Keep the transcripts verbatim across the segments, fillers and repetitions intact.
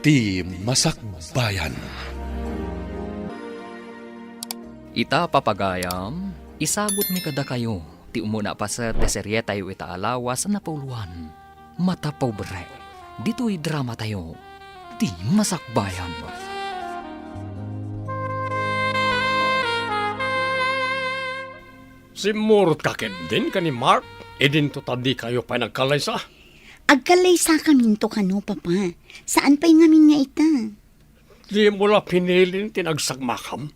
Ti Masakbayan. Ita, papagayam, isagutmi kadakayo ti umuna a paset ti serietayo ita a lawas a napauluan, Mata Pobre, ditoy dramatayo, Ti Masakbayan. Simmurotka ketdin ken ni Mark, idinto ta dikayo pay nagkallaysa? Agkallaysakaminto kano, Papa. Saan pay ngamin nga ita? Dimo la pinilin ti nagsagmakam?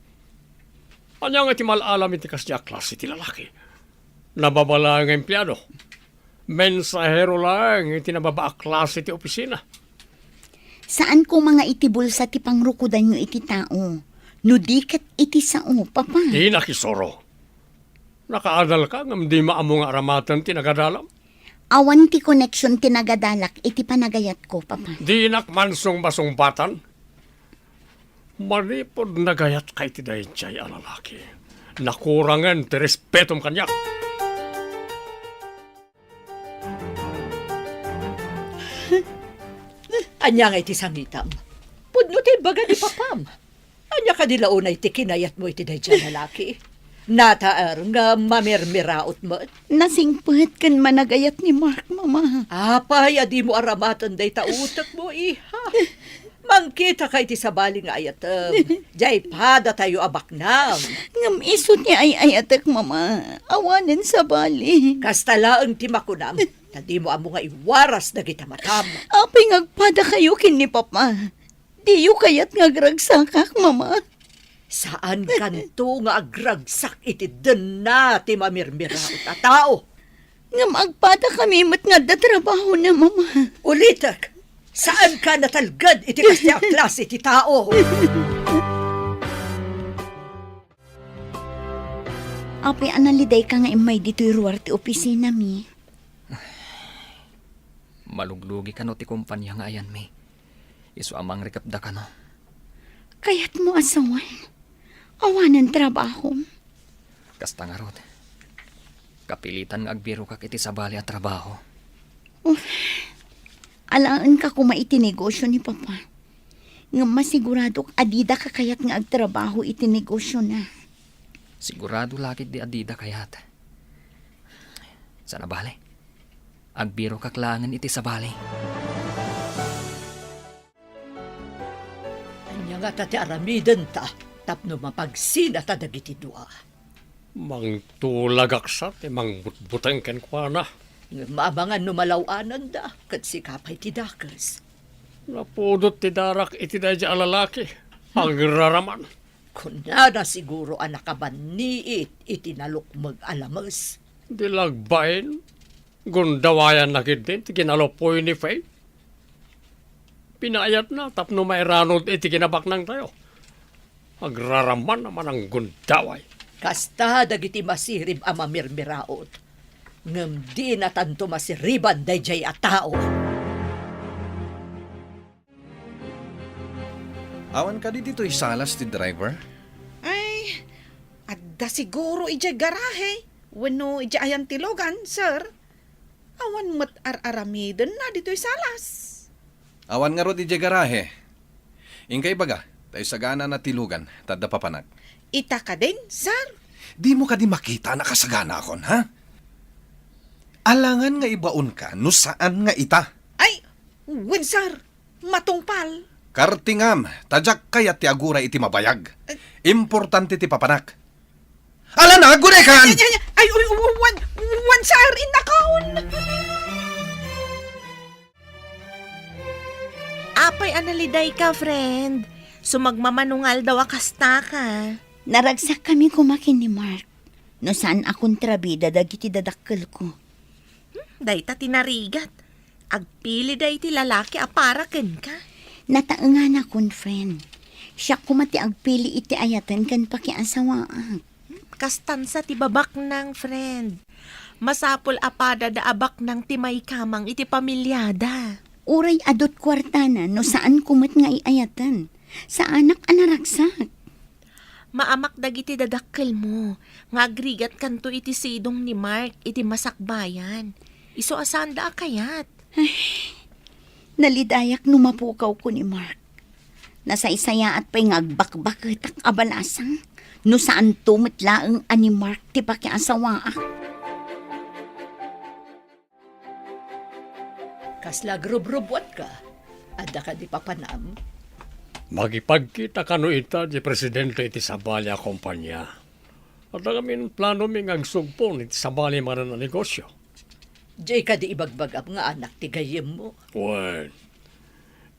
Ania nga ti mal-alam iti kasdi a klase ti lalaki? Nababa laeng nga empleado. Mensahero laeng iti nababa a klase ti opisina. Saan koma nga iti bulsa ti pangrukodanyo iti tao, no di ket iti sao, Papa? Dinak isuro. Nakaadalka ngem dima ammo nga aramaten ti nagadalam? Awan ti koneksion ti nagadalak iti panagayatko, Papa. Dinak mansungbasungbatan. Manipud nagayatka iti daydiay a lalaki, nakurangen ti respetom kaniak. Ania nga iti sangitam? Pudno ti ibaga ni papam. Ania kadi la unay ti kinayatmo iti daydiay a lalaki? Nataer nga mamirmiraot met? Nasingpet ken managayat ni Mark, Mama. Apay a dimo aramaten dayta utekmo, iha? Mangkitaka iti sabali nga ayatem. Diay padatayo a baknang. Ngem isu ti ay-ayatek, Mama. Awanen sabali. Kasta laeng ti makunam, ta dimo ammo nga iwaras dagita matam. Apay nga agpadakayo ken ni Papa? Diyo kayat nga agragsakak, Mama? Saankanto nga agragsak iti denna ti mamirmiraot a tao. Ngem agpadakami met nga adda trabahona, Mama. Ulitek, saanka natalged iti kasdi a klase ti tao. Apay a nalidayka nga immay ditoy ruar ti opisinami? Maluglugi kano ti kompania nga ayanmi. Isu a mangrikepda kano. Kayatmo a sawen? Awanen trabahom? Kasta ngarud, kapilitan nga agbirokak iti sabali a trabaho. Uf, alaenka koma iti negosio ni Papa. Ngem masiguradok a dida kakayat nga agtrabaho iti negosiona. Sigurado la ketdi a dida kayat. Sana bale, agbirokak laengen iti sabali. Ania ngata ti aramidenta tapno mapagsinata dagiti dua? Mangtulagak sa ti mangbutbuteng kenkuana. Ngem amangan no malaw-ananda, ket sika pay ti dakes. Napudot ti darak iti daydiay a lalaki. Agraraman. Kunana siguro a nakabanniit iti nalukmeg a lames. Di la agbain, gundawayanna ketdin ti kinalupoy ni Faith. Pinaayatna tapno mairanod iti kinabaknangtayo. Agraraman a mananggundaway. Kasta dagiti masirib a mamirmiraot, ngem dinatanto masiriban daydiay a tao. Awan kadi ditoy salas ti driver? Ay, adda siguro idiay garahe wenno idiay ayan ti lugan, sir. Awan met ar-aramidenna ditoy salas. Awan ngarud idiay garahe. Inka ibaga, ta isaganana ti lugan, ta adda papanak. Ita kadin, sir? Dimo kadi makita a nakasaganakon, ha? Alangan nga ibaonka no saan nga ita. Ay, wen, sir. Matungpal. Kartingam, ta diak kayat ti aguray iti mabayag. Eh. Importante ti papanak. Ala na, agurekan! Ay, ay, ay, ay, uy, uy, wan, wan, sir, innakaon. Apay a nalidayka, friend? Sumagmamano nga aldaw a kastaka. Naragsakkami koma ken ni Mark. No saan a kontrabida dagiti dadakkelko. Hmm, dayta ti narigat. Agpilida iti lalaki a para kenka. Nataenganakon, friend. Siak koma ti agpili iti ayaten ken pakiasawaak. Hmm, kastansa ti babaknang, friend. Masapul a padada a baknang ti maikamang iti pamiliada. Uray adut kuartana no saanko met nga iayaten. Saanak a naragsak. Maamak dagiti dadakkelmo nga agrigatkanto iti sidong ni Mark iti masakbayan. Isu a saanda a kayat. Ay, Nalidayak no mapukawko ni Mark. Nasaysayaat pay nga agbakbaketak a balasang no saanto met laeng a ni Mark ti pakiasawaak. Kasla agrubrubuatka? Adda kadi papanam? Makipagkita kano ita ti presidente iti sabali a kompania. Adda ngamin planomi nga agsugpon iti sabali manen a negosio. Diay kadi ibagbagam nga anak ti gayyemmo? Wen,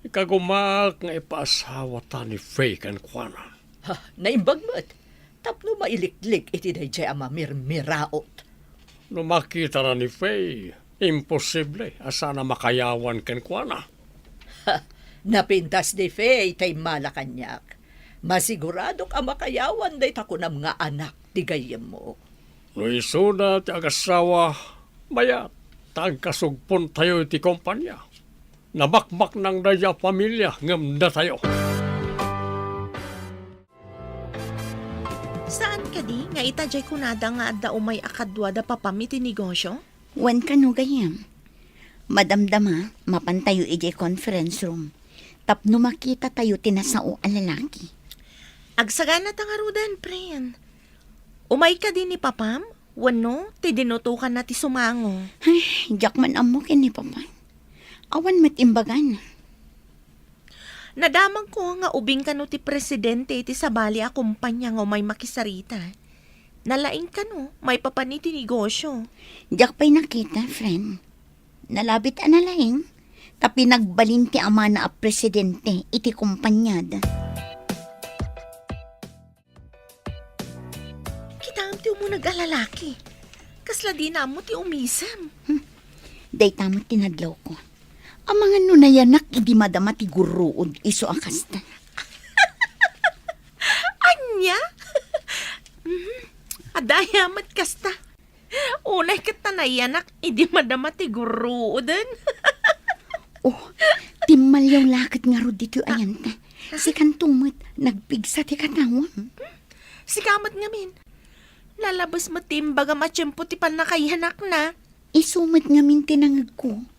ikagumaak nga ipaasawata ni Faye kenkuana. Ha, naimbag met. Tapno mailiklik iti daydiay a mamirmiraot. No makitana ni Faye, imposible a saan a makayawan kenkuana. Ha, napintas ni Faye ta immala kaniak. Masiguradok a makayawan dayta kunam nga anak ti gayyemmo. No isuna ti agasawa, mayat ta agkasugpontayo iti kompania. Nabakbaknang daydiay a familia ngem datayo. Saan kadi nga ita diay kunada nga adda umay a kadua da papam iti negosio? Wen kano, gayyem. Madamdama, mapantayo idiay conference room tapno makitatayo ti nasao a lalaki. Agsaganata ngaruden, pren. Umay kadi ni papam? Wenno, ti dinutokanna ti sumango? Ay, diak man ammo ken ni papan. Awan met imbagana. Nadamagko nga ubing kano ti presidente iti sabali a kompania nga umay makisarita. Nalaing kano maipapan iti negosio. Diak pay nakita, friend. Nalabit a nalaing, ta pinagbalin ti amana a presidente iti kompaniada. Kitaem ti umuneg a lalaki. Kasla dina ammo ti umisem. Hmm. Dayta met ti nadlawko. Amangan no nayanak idi madama ti gurruod isu a kasta. Ania? Mhm. Adda aya met kasta. Unay ket ta nayanak idi madama ti gurruoden. Oh, timmalyaw la ket ngarud ditoy ayanta. Sikanto met, nagpigsa ti katawam. Sika met ngamin. Nalabes met ti imbagam a tiempo ti pannakayanakna. Isu met ngamin ti nangegko.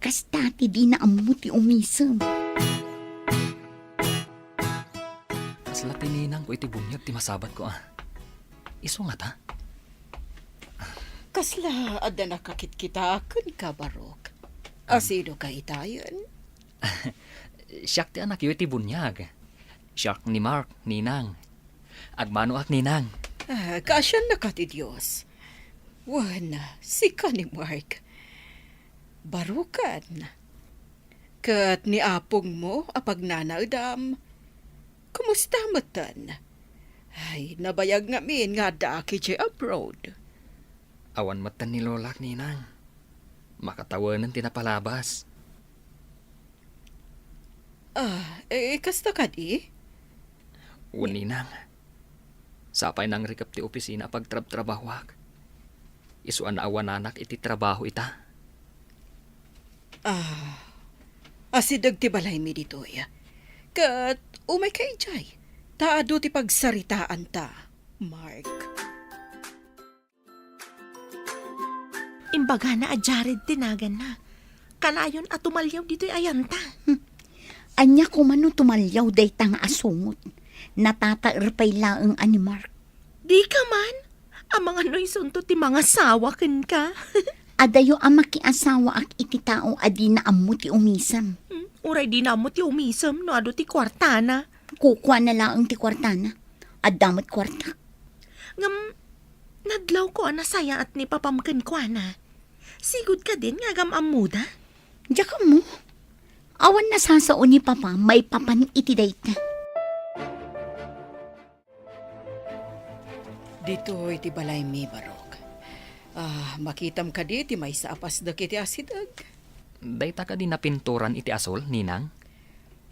Kasta ti dina ammo ti umisem. Kasla ti ninangko iti buniag ti masabatko, a. Isu ngata? Kasla adda nakakitkita kenka, Barok? A, sino ka itayen? Siak ti anakyo iti buniag. Siak ni Mark, ninang. Agmanoak, ninang. A, kaasiannaka ti Dios. Wen, sika ni Mark. Barokan. Ket ni apongmo a pagnanaedam, kumusta metten? Ay, nabayag ngamin nga addaak idiay abroad. Awan metten ni lolak, ninang. Makatawenen ti napalabas. A, e, kasta kadi? Wen, ninang. Sapay nangrikep ti opisina a pagtrabtrabahoak. Isu a naawananak iti trabaho ita. A, asideg ti balaymi ditoy. Ket umayka idiay, ta adu ti pagsaritaanta, Mark. Imbagana a Jared ti naganna. Kanayon a tumalyaw ditoy ayanta. Hmm. Ania koma no tumalyaw dayta nga asungot? Natataer pay laeng a ni Mark. Dika man? Amangan no isunto ti mangasawa kenka. Adayo a makiasawaak iti tao a dina ammo ti umisem. Hmm, uray dina ammo ti umisem no adu ti kuartana. Kukuana laeng ti kuartana. Adda met kuartak. Ngem, nadlawko a nasayaat ni papam kenkuana. Sigud kadin nga agam-ammoda? Diak ammo. Awan nasasao ni papa maipapan iti dayta. Ditoy ti balaymi, Barok. A, makitam kadi ti maysa a pasdek iti asideg? Dayta kadi napinturan iti asul, ninang?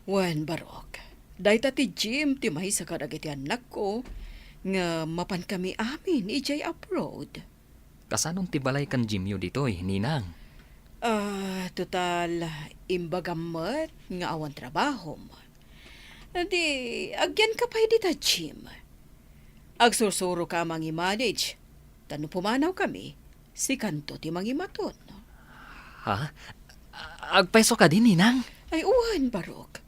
Wen, Barok. Dayta ti gym ti maysa kadagiti annakko nga mapankami amin idiay abroad. Kasanon ti balay ken gymyo ditoy, ninang? A, total, imbagam met nga awan trabahom. Di, agyanka pay dita gym. Agsursuroka a mangi-manage, ta no pumanawkami, sikanto ti mangimaton. Ha? A-, Agpayso kadi, Ninang? Ay, wen, Barok.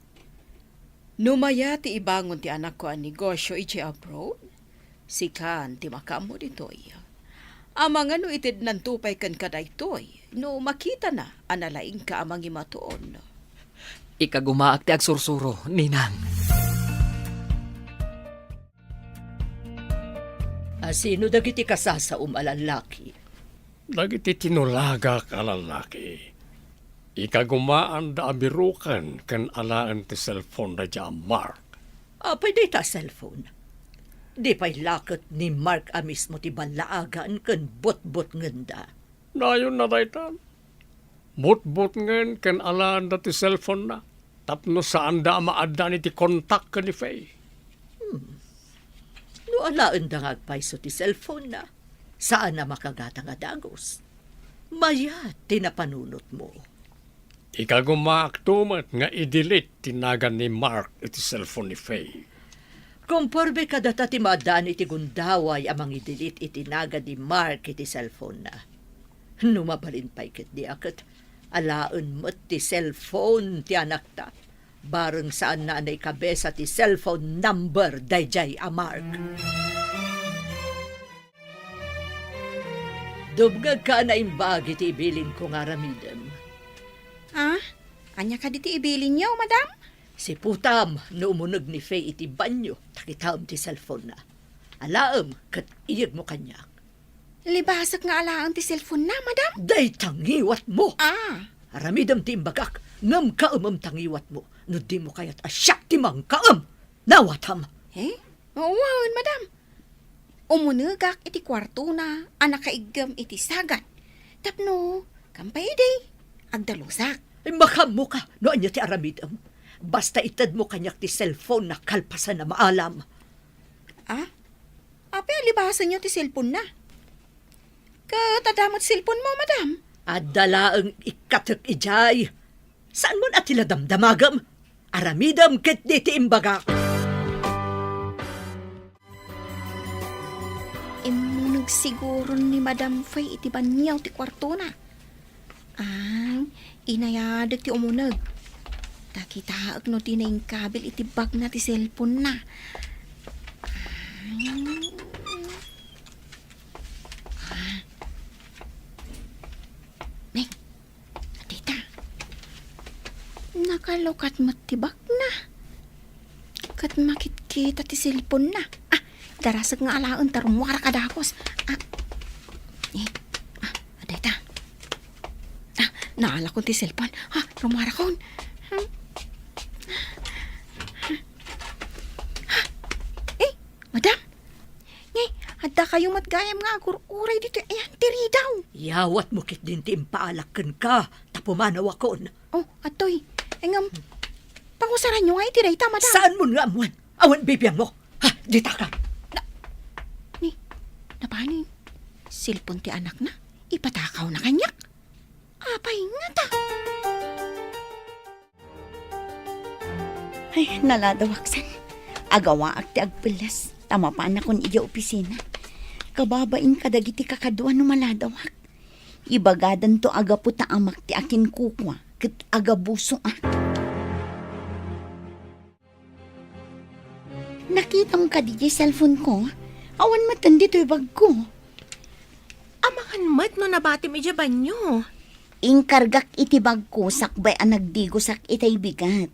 No mayat ti ibangon ti anakko a negosio idiay abroad, sikan ti makaammo ditoy. Amangan no itednanto pay kenka daytoy, no makitana a nalaingka a mangimatuon. Ikagumaak ti agsursuro, Ninang. A, sino dagiti kasasaom a lallaki? Dagiti tinulagak a lallaki. Ikagumaanda a biroken ken alaen ti cellphone da dia Mark. Apay dayta a cellphone? Di pay la ket ni Mark a mismo ti ballaagan ken butbutngenda? Nayonna dayta. Butbutngen ken alaenda ti cellphone-na tapno saanda a maaddaan iti kontak ken ni Faye. Hmm. No alaenda nga agpayso ti cellphone-na, saan a makagatang a dagus. Mayat ti napanunotmo. Ikagumaakto met nga i-delete ti nagan ni Mark iti cellphone ni Faye. Komporme kadata ti maaddaan iti gundaway a mangidelete iti nagan ni Mark iti cellphone-na. No mabalin pay ketdi a ket alaen met ti cellphone ti anakta, bareng saanna a naikabesa ti cellphone number daydiay a Mark. Dumngegka a naimbag iti ibilinko nga aramidem. Ah? Ania kadi ti ibilinyo, madam? Siputam no umuneg ni Faye iti banio, ta kitaem ti cellphone-na. Alaem ket iyegmo kaniak. Libasek nga alaen ti cellphone-na, madam? Dayta ngiwatmo! Ah. Aramidem ti imbagak, ngem kaemem ta ngiwatmo no dimo kayat a siak ti mangkaem. Nawatam! Eh? Wen, madam. Umunegak iti kuartona a nakaiggem iti sagan. Tapno, kampay idi, agdalusak. Ay, makaammoka no ania ti aramidem. Basta itedmo kaniak ti cellphone-na kalpasan a maalam. Ah? Apay a libasenyo ti cellphone-na? Ket adda met cellphone-mo, madam? Adda laeng ikkatek idiay. Saanmon a ti la damdamagem? Aramidem ketdi ti imbagak. Immuneg siguro ni Madam Faye iti banio ti kuartona. Ay, inayadek ti umuneg. Ta kitaek no dina inkabil iti bagna ti cellphone-na. Ay. Ah. Nay, adda ita. Nakalukat met ti bagna. Ket makitkita ti cellphone-na. Ah, darasek nga alaen ta rummuarak a dagus. Ah, eh, ah, adda ita. Ah, naalakon ti cellphone. Ah, rummuarakon. Hmm. Ah, eh, madam. Ngay, adda kayo met gayam nga agur-uray ditoy ayan ti ridaw. Yawatmo ketdin ti impaalak kenka, ta pumanawakon. Oh, atoy. Ngem, pangusaranyo nga iti dayta, madam. Saanmon nga ammoen? Awan bibiangmo. Ha, ditaka. Na, ni, napanin? Cellphone ti anakna? Ipatakawna kaniak? Apay ngata? Ay, naladawak san. Agawaak ti agpelles, ta mapanakon idiay opisina. Kababain kadagiti kakadua no maladawak. Ibagadanto a gapu ta amak ti akinkukua, ket agabusoak. Nakitam kadi diay cellphone-ko? Awan metten ditoy bagko. Amangan met no nabatim idiay banio. Inkargak iti bagko sakbay a nagdigosak itay bigat.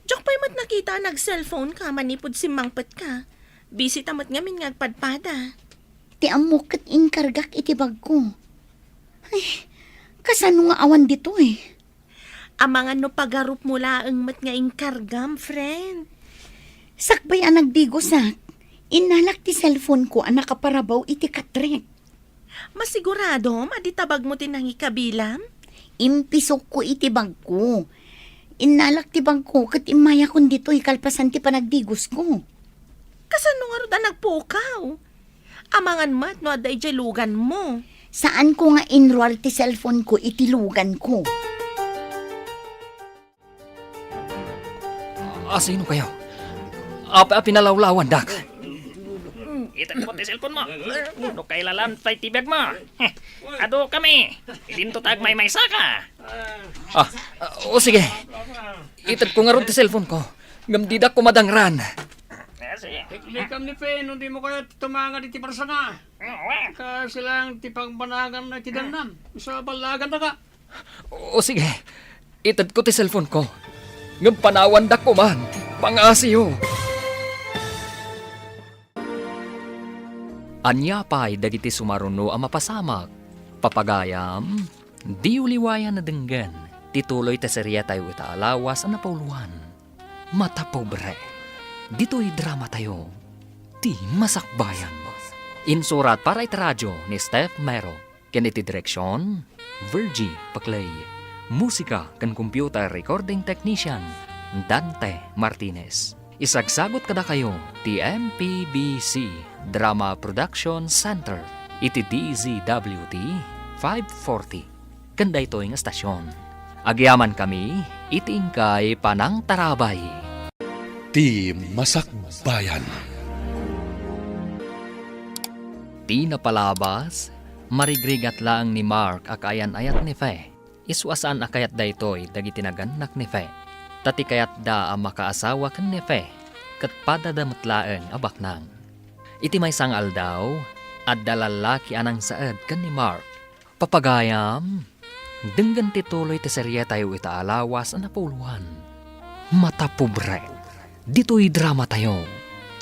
Diak pay met nakita a nag-cellphone ka manipud simmangpetka. Busy ta met ngamin nga agpadpada. Ti ammok ket inkargak iti bagko. Ay, kasano nga awan ditoy? Amangan no pagarupmo laeng met nga inkargam, friend. Sakbay a nagdigosak, innalak ti cellphone-ko a nakaparabaw iti katrek. Masiguradom a di tabagmo ti nangikabilam? Impisokko iti bagko. Innalak ti bagko ket immayakon ditoy kalpasan ti panagdigosko. Kasano ngarud a nagpukaw? Amangan met no adda idiay luganmo. Saanko nga inruar ti cellphone-ko iti luganko. Asino kayo? Apay a pinalawlawandak? Item ko ti cellphone mo. No kailalan pay ti biag mo. Adu kami. Idinto ta agmaymaysa ka. Ah, ah, o sige. Itedko ngarud ti cellphone ko. Ngem dida kumadangran. Liklikam ni Fe, no dimo kayat tumangad iti barsanga. Kasi lang ti pangbanaganna iti dannam. Sa ballagan na ka. O sige, itedko ti cellphone ko. Ngem panawandak koman, pangasiyo. Ania pay dagiti sumaruno a mapasamak? Papagayam, diyo liwayan a denggen ti tuloy ti seriatayo ita a lawas a napauluan. Mata Pobre. Ditoy dramatayo, Ti Masakbayan. Insurat para iti radyo ni Steph Mero. Ken iti direksion, Virgie Paclay. Musika ken computer recording technician, Dante Martinez. Isagsagut kadakayo ti M P B C Drama Production Center iti D Z W T five forty. Ken daytoy nga estasion, agyamankami iti inkay panangtarabay. Ti Masakbayan. Ti napalabas, marigrigat laeng ni Mark a kaayan-ayat ni Fe. Isu a saan a kayat daytoy dagiti nagannak ni Fe. Ta ti kayatda a makaasawa ken ni Fe, ket padada met laeng a baknang. Iti maysa nga aldaw, adda lallaki a nangsaed ken ni Mark. Papagayam, denggen ti tuloy ti serietayo ita a lawas a napauluan. Mata Pobre. Ditoy dramatayo,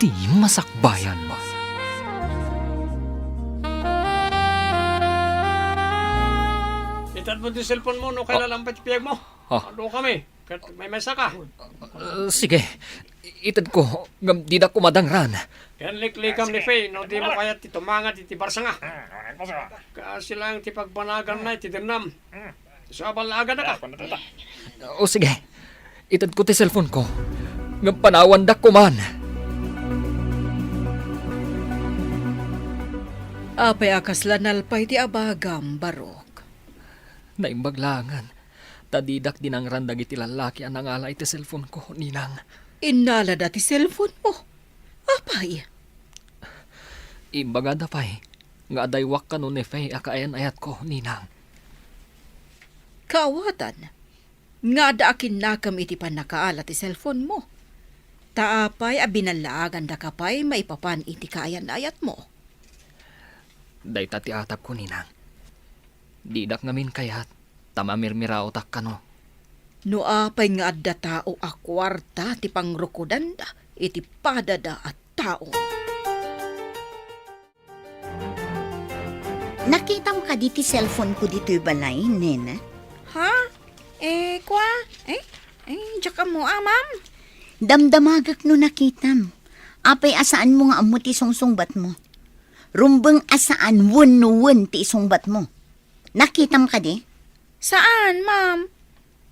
Ti Masakbayan. Itedmo ti cellphone mo, no, kailan lang pay ti biag mo? Ah. Adu kami. Ket maymaysa ka. Ah, sige. Itedko, ngem dida kumadangran. Ken liklikam ni Fe, no dimo kayat ti tumangad iti barsanga. Kasi lang ti pagbanaganna iti dennam. Sa ballagan na ka. O sige, itedko ti cellphone ko. Ngem panawandak koman. Apay a kasla nalpay ti abagam, Barok? Naimbag laengen, ta didak dinangran dagiti lallaki a nangala iti cellphone ko, Ninang. Innalada ti cellphone mo? Apay? Imbagada pay nga adaywak kano ni Fe a kaayan-ayatko, Ninang. Kaawatan, nga adda akinnakam iti pannakaala ti cellphone mo. Ta apay a binallaagandaka pay maipapan iti kaayan-ayatmo? Dayta ti atagko, Ninang. Didak ngamin kayat ta mamirmiraotak kano. No apay nga adda tao a kuarta ti pangrukudanda iti padada a tao. Nakitam kadi ti cellphone ko ditoy balay, Nene? Ha? Eh, kwa? Eh? Eh, diak ammo, ah, ma'am? Damdamagak no nakitam. Apay a saanmo nga ammo ti sungsungbatmo? Rumbeng a saan wenno wen ti isungbatmo. Nakitam kadi? Saan, ma'am?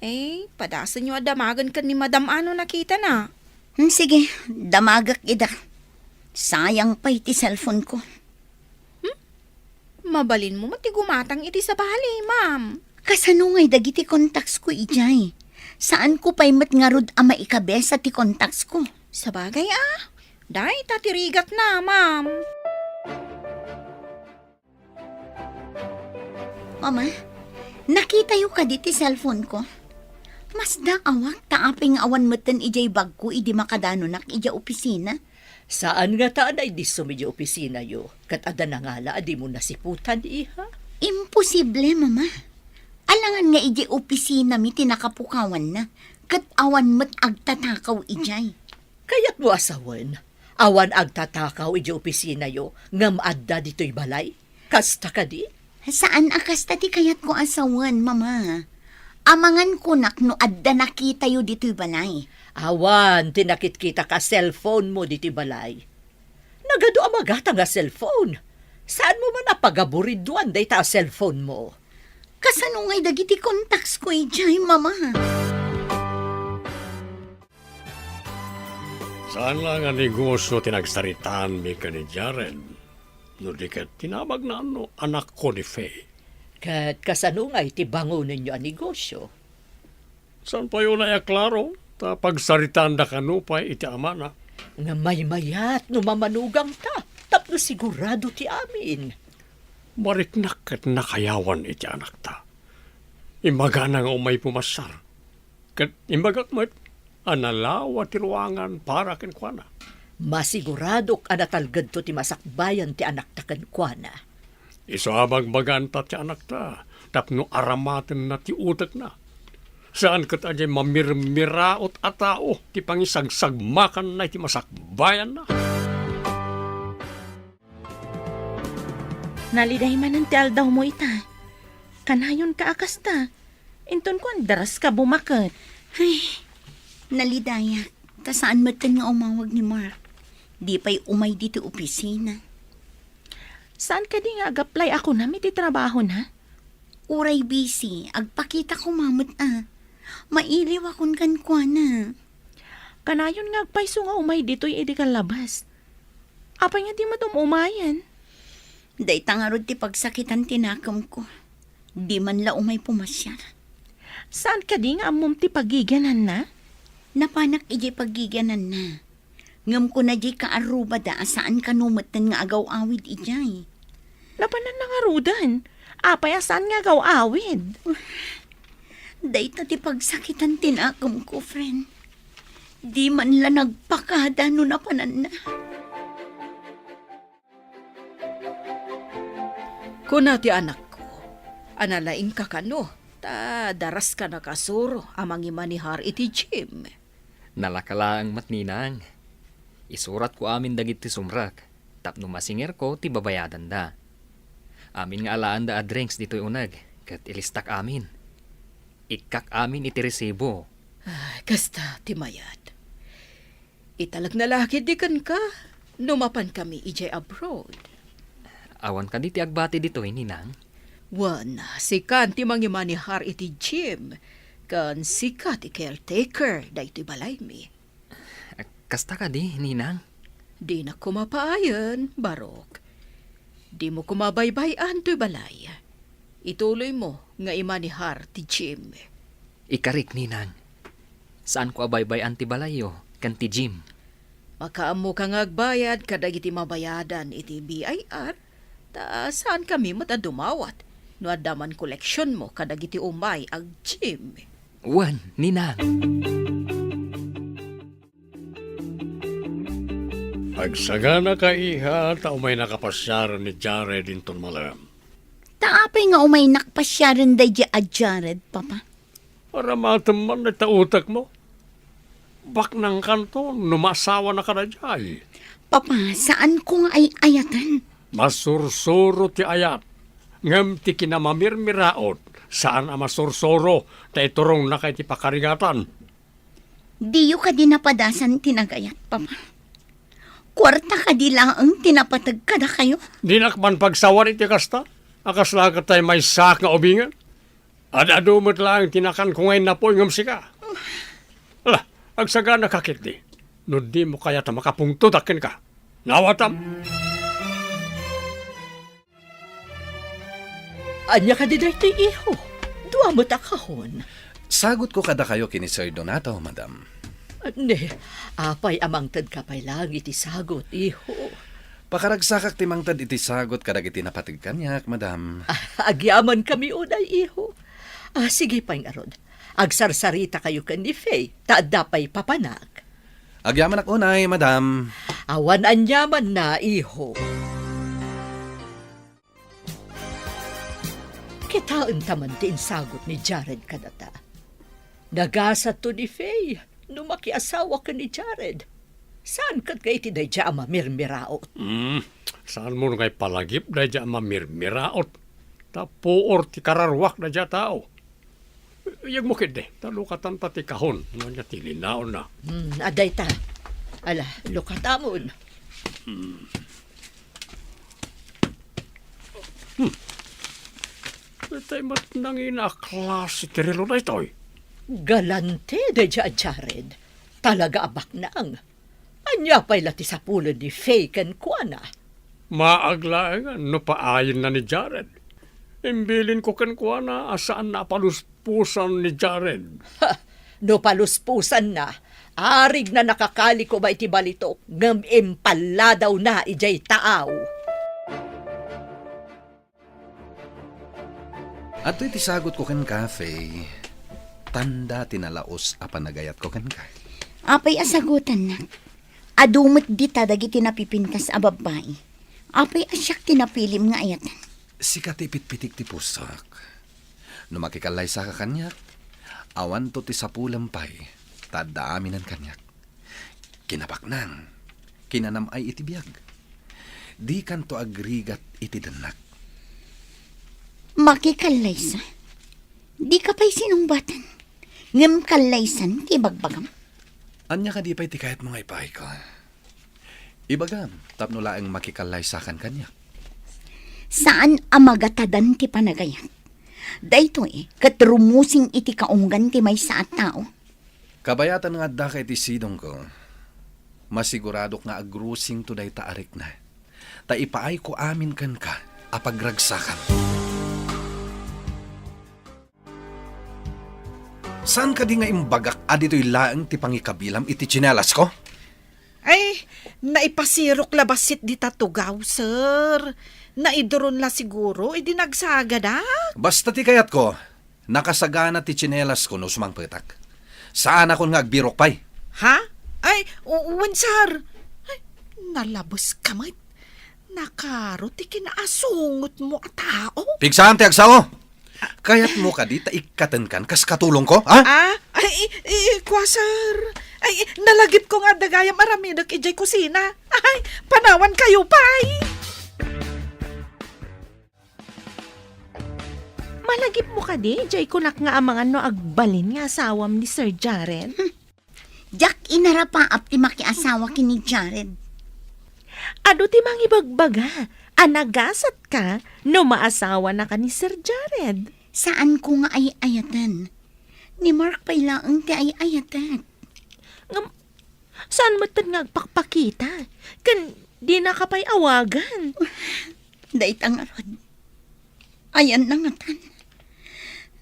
Eh, padasenyo a damagen ken ni Madam a no nakitana. Hmm, sige, damagek ida. Sayang pay ti cellphone ko. Hmm? Mabalinmo met ti gumatang iti sabali, ma'am. Kasano ngay dagiti contacts ko idiay? Saanko pay met ngarud a maikabesa ti contacts ko. Sabagay a, dayta ti rigatna, ma'am. Mama, nakitayo kadi ti cellphone ko? Masdaawak ta apay nga awan metten idiay bagko idi makadanonak idiay opisina. Saan ngata a naidissum idiay opisinayo, ket adda nangala a dimo nasiputan, iha? Imposible, Mama. Alangan nga idiay opisinami ti nakapukawanna, ket awan met agtatakaw idiay. Kayatmo a sawen, awan agtatakaw idiay opisinayo ngem adda ditoy balay? Kasta kadi? Saan a kasta ti kayatko a sawen, Mama. Amangan kunak no adda nakitayo ditoy balay. Awan ti nakitkitak a cellphone mo ditoy balay. Nagadu a magatang a cellphone. Saanmo man a pagaburiduan dayta a cellphone mo? Kasano ngay dagiti contacts ko idiay, Mama? Saan la nga negosyo ti nagsaritaanmi ken ni Jared, no di ket tinabagna no anakko ni Faye. Ket kasano ngay ti bangonenyo a negosyo? Saan pay unay a klaro, ta pagsaritaanda kano pay iti amana. Nga maymayat no mamanugangta, tapno sigurado ti amin. Mariknak ket nakayawan iti anakta. Imbagana nga umay pumasiar. Ket imbagak met a nalawa ti ruangan para kenkuana. Masiguradok a natalgedto ti masakbayan ti anakta kenkuana. Isu a bagbaganta ti anakta tapno aramatenna ti utekna. Saan ket a diay mamirmiraot a tao ti pangisagsagmakanna iti masakbayanna. Naliday manen ti aldawmo ita. Kanayonka a kasta. Inton kuan, daraska bumaket. Ay, nalidayak. Ta saan metten nga umawag ni Mark. Di pay umay ditoy opisina. Saan kadi nga ag-apply a kunam iti trabahona? Uray busy, agpakita koma met a. Mailiwakon kenkuana. Kanayon nga agpayso nga umay ditoy idi kallabas. Apay nga di met um-umayen? Dayta ngarud ti pagsakitan ti nakemko. Di man la umay pumasiar. Saan kadi nga ammom ti pagigiananna? Napanak idiay pagigiananna. Ngem kuna diay kaarrubada a saan kano metten nga agaw-awid idiay. Napananna ngaruden. Apay a saan nga agaw-awid? Dayta ti pagsakitan ti nakemko, friend. Di man la nagpakada no napananna. Kuna ti anakko, a nalaingka kano, ta daraska nakasuro a mangimanehar iti gym. Nalaka laeng met, ninang. Isuratko amin dagiti sumrek tapno masingerko ti babayadanda. Amin nga alaanda a drinks ditoy uneg, ket ilistak amin. Ikkak amin iti resibo. Ah, kasta ti mayat. Italekna la ketdi kenka no mapankami idiay abroad. Awan kadi ti agbati ditoy, ninang? Wen, sikan ti mangimanehar iti gym, ken sika ti caretaker daytoy balaymi. Kasta kadi, ninang? Dinak koma paayen, Barok. Dimo koma baybay-an toy balay. Ituloymo nga imanehar ti gym. Ikarik, ninang. Saanko a baybay-an ti balayyo ken ti gym. Makaammoka nga agbayad kadagiti mabayadan iti B I R, ta saankami met a dumawat no adda man koleksionmo kadagiti umay ag-gym. Wen, ninang. Agsaganaka, iha, ta umaynaka pasiaren ni Jared inton malem. Ta apay nga umaynak pasiaren daydi a Jared, Papa? Aramatem man dayta utekmo. Baknangkanto no maasawanaka daydiay. Papa, saanko nga ay-ayaten. Masursuro ti ayat, ngem ti kinamamirmiraot, saan a masursuro ta iturongnaka iti pakarigatan. Diyo kadi napadasan ti nagayat, Papa? Kuarta kadi laeng ti napateg kadakayo? Dinak man pagsawan iti kasta. A kasla ket tay maysaak nga ubingen? Ad-adu met laeng ti nakanko nga innapuy ngem sika. Ala, agsaganaka ketdi. No dimo kayat a makapungtodak kenka. Naawatam? Ania kadi daytoy, iho? Dua met a kahon. Sagutko kadakayo ken ni Sir Donato, madam. Ne, apay a mangtedka pay laeng iti sagut, iho? Pakaragsakak ti mangted iti sagut kadagiti napateg kaniak, madam. Ah, agyamankami unay, iho. Ah, sige pay ngarud. Agsarsarita kayo ken ni Faye, ta adda pay papanak. Agyamanak unay, madam. Awan aniamanna, iho. Kitaenta man ti insagut ni Jared kadata. Nagasatto ni Faye no makiasawa ken ni Jared. Saan ket nga iti daydiay a mamirmiraot? Hmm, saanmo nga ipalagip daydiay a mamirmiraot? Ta puor ti kararuak daydiay a tao. Yegmo ketdi, ta lukatanta ti kahon, no ania ti linaonna. Hmm, adda ita. Ala, lukatamon. Hmm. Hmm. Itay met nangina a klase ti relo daytoy. Galante daydiay a Jared. Talaga a baknang. Ania pay la ti sapulen ni Faye kenkuana? Maag laengen no paayenna ni Jared. Imbilinko kenkuana a saanna a paluspusan ni Jared. Ha! No paluspusanna, arigna nakakali koma iti balitok ngem impalladawna idiay taaw. Adtoy ti sagutko kenka, Faye. Tanda ti nalaus a panagayatko kenka. Apay a sagutannak? Adu met dita dagiti napipintas a babbai. Apay a siak ti napilim nga ayatan? Sika ti pitpitik ti pusok. No makikallaysaka kaniak, awanto ti sapulem pay, ta adda aminen kaniak. Kinabaknang, kinanam-ay iti biag. Dikanto agrigat iti dennak. Makikallaysa? Dika pay sinungbatan. Ngem kallaysan ti ibagbagam. Ania kadi pay ti kayatmo nga ipaayko? Ibagam, tapno laeng makikallaysakan kaniak. Saan a magatadan ti panagayat. Daytoy ket rumusing iti kaunggan ti maysa a tao. Kabayatan nga addaka iti sidongko, masiguradok nga agrusingto dayta a rikna, ta ipaayko amin kenka a pagragsakan. Saan kadi nga imbagak a ditoy laeng ti pangikabilam iti tsinelasko? Ay, naipasirok la bassit dita tugaw, sir. Naiduron la siguro idi nagsagadak. Basta ti kayatko, nakasagana ti tsinelasko no sumangpetak. Saanakon nga agbirok pay. Ha? Ay, u-, wen, sir. Ay, nalabeska met. Nakaro ti kinaasungotmo a tao. Pigsaan ti agsao! Kayatmo kadi ta ikkatenkan kas katulongko, ha? Ah, ay, i-, i-, kua, sir. Ay, nalagipko nga adda gayam aramidek idiay kusina. Ay, panawankayo pay. Malagipmo kadi idiay kunak nga amangan no agbalin nga asawam ni Sir Jared? Diak inarapaap ti makiasawa ken ni Jared. Adu ti mangibagbaga a nagasatka no maasawanaka ni Sir Jared. Saanko nga ay-ayaten. Ni Mark pay laeng ti ay-ayatek. Ngem, saan metten nga agpakpakita? Ken dinaka pay awagan. Dayta ngarud. Ayanna ngatan.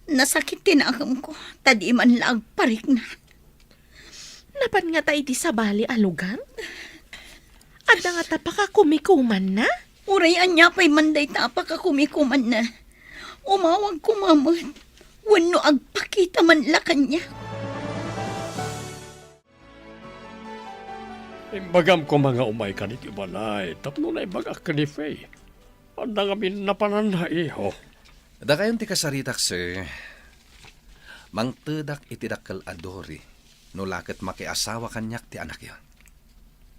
Nasakit ti nakemko, ta di man la agparikna. Napan ngata iti sabali a lugar? Adda ngata pakakumikumanna? Uray ania pay man dayta a pakakumikumanna, umawag koma met wenno agpakita man la kaniak. Imbagam koma nga umayka ditoy balay tapno naibagak ken ni Faye. Adda ngamin napananna, iho. Dakayon ti kasaritak, sir. Mangtedak iti dakkel a Dory, no la ket makiasawa kaniak ti anakyo.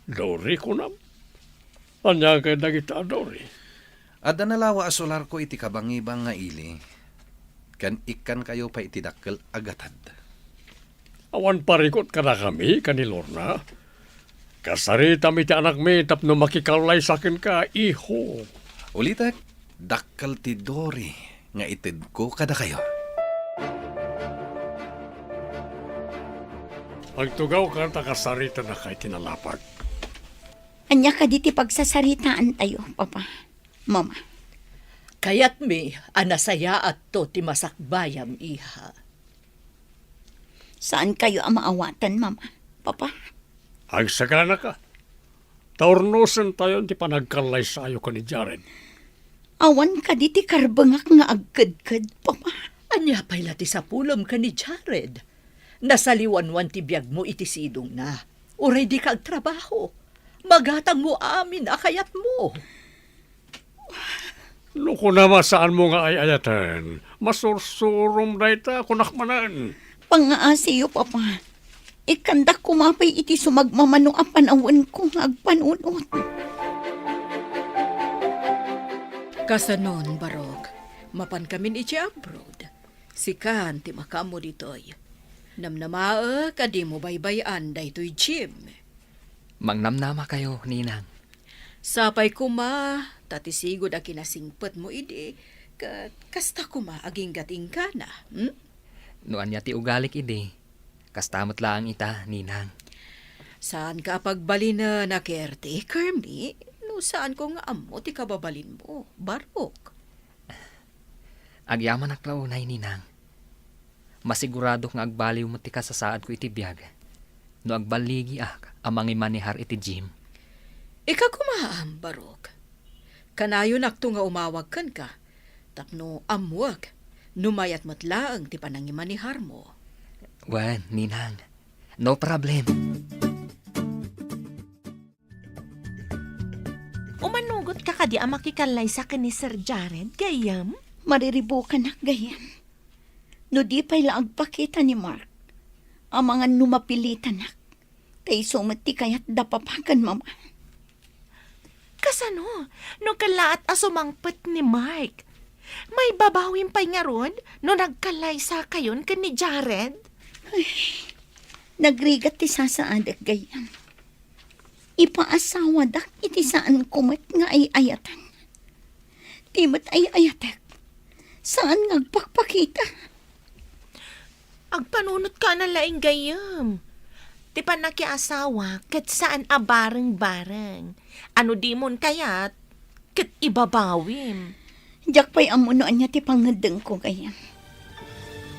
Dory, kunam? Ania kay dagita a Dory? Adda nalawa a solarko iti kabangibang nga ili, ken ikkankayo pay iti dakkel a gatad. Awan parikut kadakami ken ni Lorna. Kasaritam iti anakmi tapno makikallaysa kenka, iho. Ulitek, dakkel ti Dory nga itedko kadakayo. Agtugawka ta kasaritannaka iti nalapag. Ania kadi ti pagsasaritaantayo, Papa? Mama. Kayatmi a nasayaatto ti masakbayam, iha. Saankayo a maawatan, Mama, Papa? Agsaganaka. Ta urnosentayon ti panagkallaysayo ken ni Jared. Awan kadi ti karbengak nga agkedked, Papa? Ania pay la ti sapulem ken ni Jared? Nasaliwanwan ti biagmo iti sidongna. Uray dika agtrabaho, magatangmo amin a kayatmo. No kunam a saanmo nga ay-ayaten, masursurom dayta, kunak manen. Pangngaasiyo, Papa. Ikkandak koma pay iti sumagmamano a panawenko nga agpanunot. Kasanon, Barok? Mapankamin iti abroad. Sikan ti makaammo ditoy. Namnamaek a dimo baybay-an daytoy Jim. Mangnamnamakayo, Ninang. Sapay koma, ta ti sigud a kinasingpetmo idi, ket kasta koma aginggatingkana, hmm? No ania ti ugalik idi, kasta met laeng ita, Ninang. Saanka a pagbalinen a caretaker mi, no saanko nga ammo ti kababalinmo, Barok. Agyamanak la unay, Ninang. Masiguradok nga agbaliw met ti kasasaadko iti biag no agballigiak a mangimanehar iti gym. Ika koma, Barok. Kanayonakto nga umawag kenka tapno ammoek No mayat met laeng ti panangimaneharmo. Wen, Ninang. No problem. Umanugot ka kadi a makikallaysa ken ni Sir Jared, gayyem? Mariribukanak, gayyem. No di pay la agpakita ni Mark, amangan no mapilitanak, ta isu met ti kayat da papa ken mama. Kasano no kellaat a sumangpet ni Mark? Maibabawim pay ngarud no nagkallaysakayon ken ni Jared? Ay, nagrigat ti sasaadek, gayyem. Ipaasawadak iti saanko met nga ay-ayatan. Ti met ay-ayatek, saan nga agpakpakita. Agpanunotka a nalaing, gayyem. Ti pannakiasawa ket saan a bareng-bareng. Ano dimon kayat, ket ibabawim. Diak pay ammo no ania ti pangngeddengko, gayyem.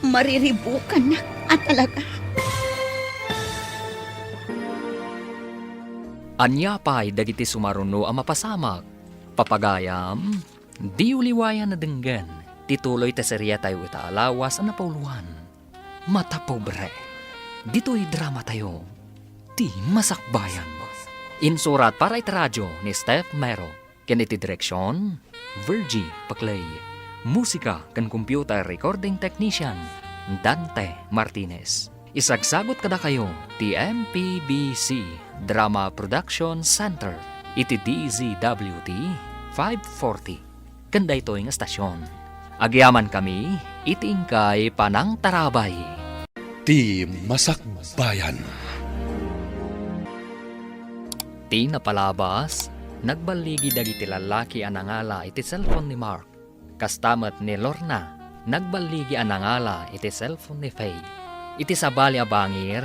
Mariribukanak a talaga. Ania pay dagiti sumaruno a mapasamak? Papagayam, diyo liwayan a denggen ti tuloy ti seriatayo ita a lawas a napauluan, Mata Pobre. Ditoy dramatayo, Ti Masakbayan. Insurat para iti radio ni Steph Mero. Ken iti direksion, Virgie Paclay. Musika ken computer recording technician, Dante Martinez. Isagsagut kadakayo ti M P B C Drama Production Center iti D Z W T five forty. Ken daytoy nga estasion, agyamankami iti inkay panangtarabay. Ti Masakbayan. Ti napalabas, nagballigi dagiti lallaki a nangala iti cellphone ni Mark. Kasta met ni Lorna, nagballigi a nangala iti cellphone ni Faye. Iti sabali a bangir,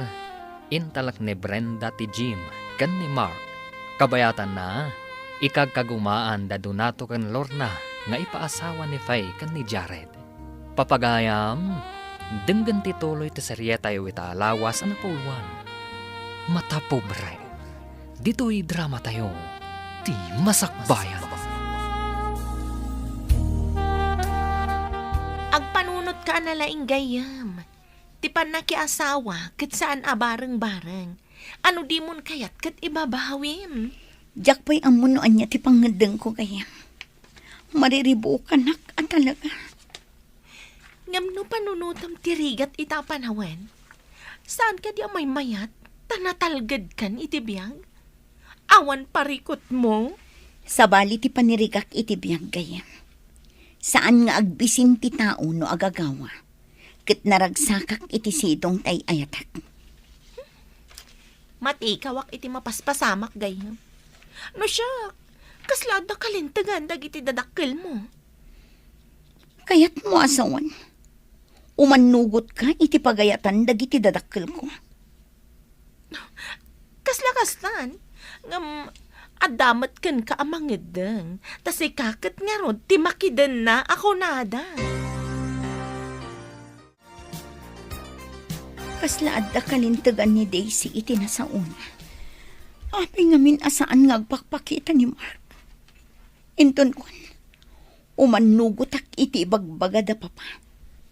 intalek ni Brenda ti Jim ken ni Mark. Kabayatanna, ikagkagumaan da Donato ken Lorna nga ipaasawa ni Faye ken ni Jared. Papagayam, denggen ti tuloy ti serietayo ita a lawas a napauluan, Mata Pobre. Ditoy dramatayo, Ti Masakbayan. Agpanunotka a nalaing, gayyem. Ti pannakiasawa ket saan a bareng-bareng. Ano dimon kayat ket ibabawim? Diak pay ammo no ania ti pangngeddengko, gayyem. Mariribukanak a talaga. Ngem no panunotem ti rigat ita a panawen, saan kadi a maymayat ta natalgedkan iti biag? Awan parikutmo? Sabali ti panirigak iti biag, gayyem. Saan nga agbisin ti tao no agagawa, ket naragsakak iti sidong ti ay-ayatek. Matikawak iti mapaspasamak, gayyem. No siak, kasla adda kalintegan dagiti dadakkelmo? Kayatmo a sawen, umannugotka iti pagayatan dagiti dadakkelko. Kasla kastan, ngem adda met kenka a mangeddeng, ta sika ket ngarud ti makidenna a kunada. Kasla adda kalintegan ni Daisy iti nasaona. Apay ngamin a saan nga agpakpakita ni Mark? Inton kuan, umannugotak iti ibagbaga da papa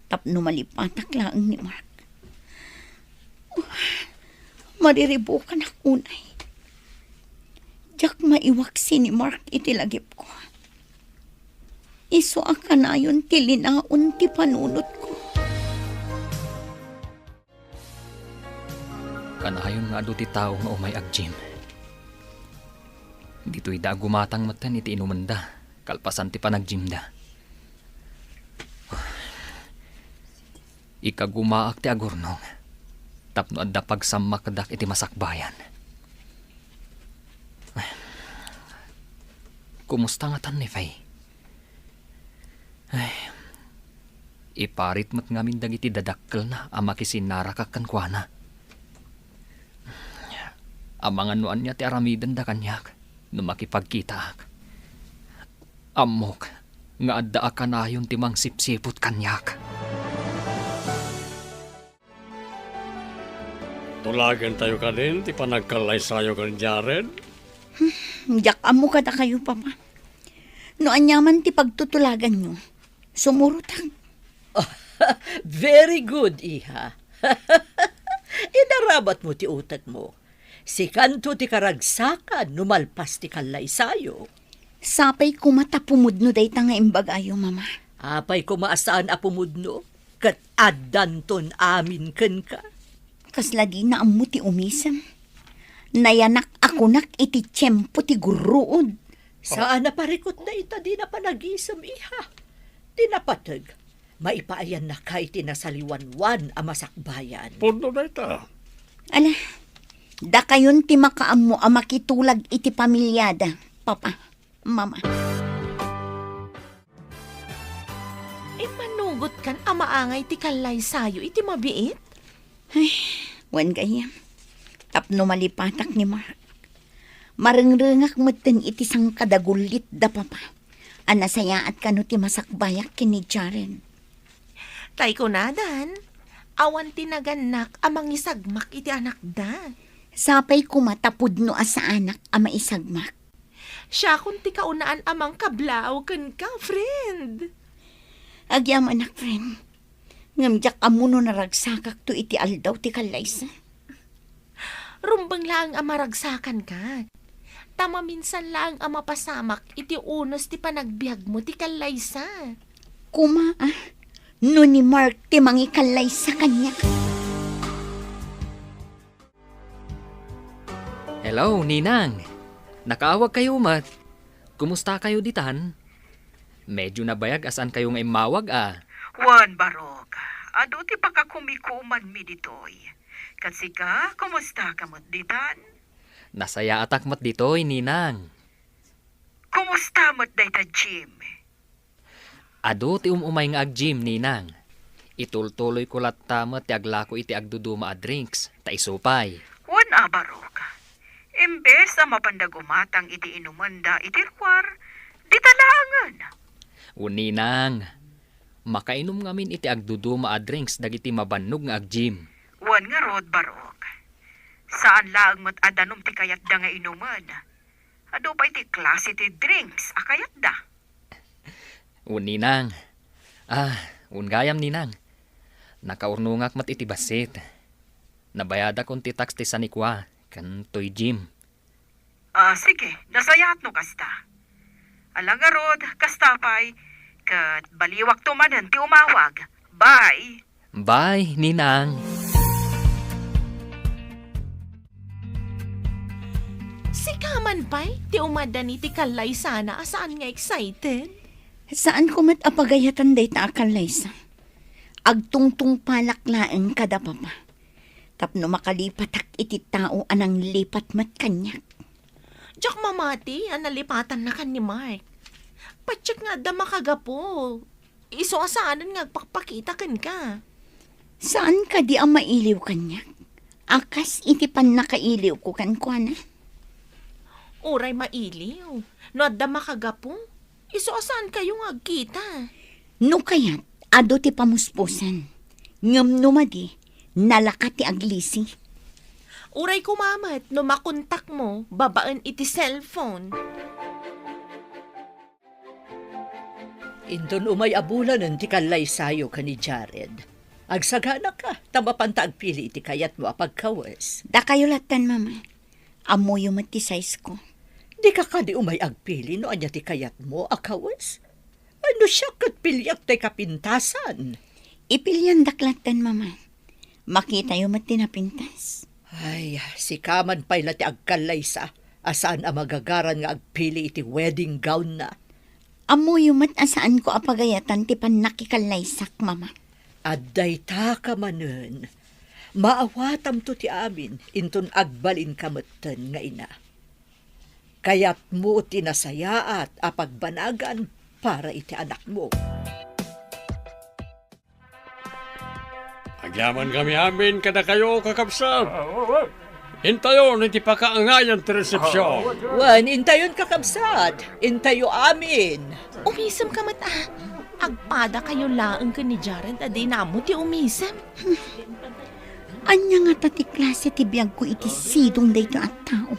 tapno malipatak laeng ni Mark. Mariribukanak unay. Diak maiwaksi ni Mark iti lagipko. Isu a kanayon ti linaon ti panunotko. Kanayon nga adu ti tao nga umay ag-gym. Ditoy da agumatang metten iti inumenda, kalpasan ti panag-gymda. Ikagumaak ti agurnong, tapno adda pagsammakdak iti masakbayan. Kumusta ngatan ni Faye? Ay, iparit met ngamin dagiti dadakkelna a makisinnarakak kenkuana. Amangan no ania ti aramidenda kaniak no makipagkitaak. Ammok nga adda a kanayon ti mangsipsiput kaniak. Tulagentayo kadin ti panagkallaysayo ken Jared? Hmm, diak ammo kadakayo, Papa. No aniaman ti pagtutulaganyo, sumurotak. Very good, iha. Inaramatmo ti utekmo. Sikanto ti karagsakan no malpas ti kallaysayo. Sapay koma ta pumudno dayta nga imbagayo, Mama. Apay koma a saan a pumudno, ket addanton amin kenka. Kasla dina ammo ti umisem. Nayanak a kunak iti tiempo ti gurruod. Saan a parikut dayta dina panagisem, iha. Ti napateg, maipaayannaka iti nasaliwanwan a masakbayan. Pudno dayta. Ala, dakayon ti makaammo a makitulag iti pamiliada, Papa, Mama. Immanugotkan a maangay ti kallaysayo iti mabiit? Ay, wen gayam. Tapno malipatak ni Mark. Marengrengak metten iti sangkadagullit da Papa a nasayaat kano ti masakbayak ken ni Jaren. Tay kunadan, awan ti nagannak a mangisagmak iti anakda. Sapay koma ta pudno a saanak a maisagmak. Siakon ti kaunaan a mangkablaaw kenka, friend. Agyamanak, friend. Ngem diak ammo no naragsakakto iti aldaw ti kallaysa. Rumbeng laeng a maragsakanka. Ta maminsan laeng a mapasamak iti unos ti panagbiagmo ti kallaysa. Koma, ah, no ni Mark ti mangikallaysa kaniak. Hello, Ninang. Nakaawagkayo met. Kumustakayo ditan? Medyo nabayag a saankayo nga immawag, a. Wen, Barok, adu ti pakakumikumanmi ditoy. Ket sika, kumustaka met ditan? Nasayaatak met ditoy, Ninang. Kumusta met dayta gym? Adu ti um-umay nga ag-gym, Ninang. Itultuloyko latta met ti aglako iti agduduma a drinks, ta isu pay. Wen a, Barok. Imbes a mapanda gumatang iti inumenda iti ruar, dita laengen. Wen, Ninang. Makainum ngamin iti agduduma a drinks dagiti mabannog nga ag-gym. Wen ngarud, Barok. Saan laeng met a danum ti kayatda nga inumen. Adu pay ti klase ti drinks a kayatda. Wen, Ninang. Ah, wen gayam, Ninang. Nakaurnongak met iti bassit. Nabayadakon ti tax ti sanikua ken toy gym. Ah, sige, nasayaat no kasta. Ala ngarud, kasta pay, ket baliwakto manen ti umawag. Bye! Bye, Ninang. Sika man pay, ti umaddan iti kallaysana a saan nga excited? Saanko met a pagayatan dayta a kallaysa. Agtungtungpalak laeng kada Papa. Tapno makalipatak iti tao a nanglipat met kaniak. Diak mamati a nalipatannakan ni Mark. Patiek nga adda makagapu. Isu a saanen nga agpakpakita kenka. Saan kadi a mailiw kaniak? A kas iti pannakailiwko kenkuana? Uray mailiw, no adda makagapu, isu a saankayo nga agkita. No kayat, adu ti pamuspusan. Ngem no madi, nalaka ti aglisi. Uray koma met no makontakmo babaen iti cellphone. Inton umay a bulanen ti kallaysayo ken ni Jared, agsaganaka ta mapanta agpili iti kayatmo a pagkawes. Dakayo lattan, Mama. Ammoyo met ti size ko. Dika kadi umay agpili no ania ti kayatmo a kawes? Ay, no siak ket piliak tay kapintasan. Ipiliandak lattan, Mama. Makitayo met ti napintas. Ay, sika man pay la ti agkallaysa a saan a magagaran nga agpili iti wedding gown na. Ammoyo met a saanko a pagayatan ti pannakikallaysak, Mama. Adda itaka manen. Maawatamto ti amin inton agbalinka metten nga ina. Kayatmo ti nasayaat a pagbanagan para iti anakmo. Agyamankami amin kadakayo, kakabsat. Intayon iti pakaangayan ti resepsion. Wen, intayon, kakabsat. Intayo amin. Umisemka met, a. Agpadakayo laeng ken ni Jared a dina ammo ti umisem. Ania ngata ti klase ti biagko iti sidong daytoy a tao?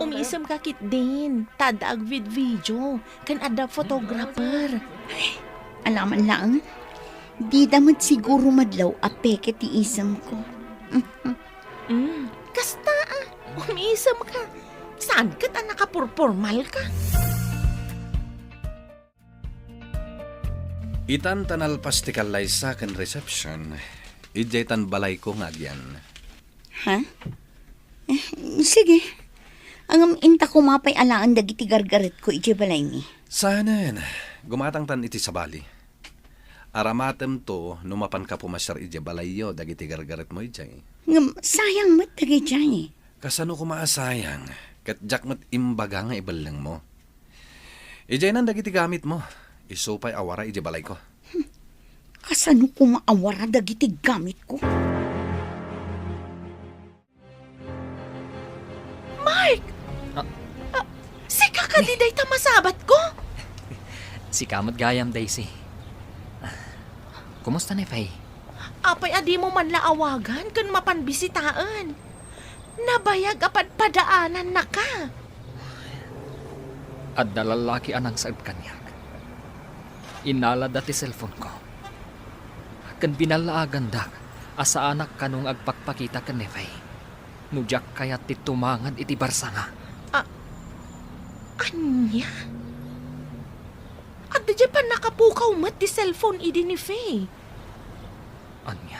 Umisemka ketdin, ta adda agvidvideo, ken adda photographer. Ay, alaman laeng. Dida met siguro madlaw a peke ti isemko. Mm, kasta, ah. Umiisemka. Saan ket a nakapurpormalka? Itan ta nalpas ti kallaysa ken reception, idiay tan balayko nga agyan. Ha? Eh, sige. Ngem inta koma pay alaen dagiti gargaretko idiay balaymi. Saanen, gumatangtan iti sabali. Aramatemto no mapanka pumasiar idiay balayyo dagiti gargaretmo idiay. Ngem sayang met dagidiay. Kasano koma a sayang? Ket diak met imbaga nga ibellengmo. Idiaynan dagiti gamitmo. Isu pay a wara idiay balayko. Kasano koma a wara dagiti gamitko? Mark! Ah. Ah, sika kadi dayta masabatko? Sika met gayam, Daisy. Kumusta ni Faye? Apay a dimo man la awagan ken mapan bisitaen? Nabayag a padpadaanannaka. Adda lallaki a nangsaed kaniak. Innalada ti cellphone-ko. Ken binallaagandak a saanak kano nga agpakpakita ken ni Faye no diak kayat ti tumangad iti barsanga. A-, ania? Adda diay pannakapukaw met ti cellphone idi ni Faye. Ania?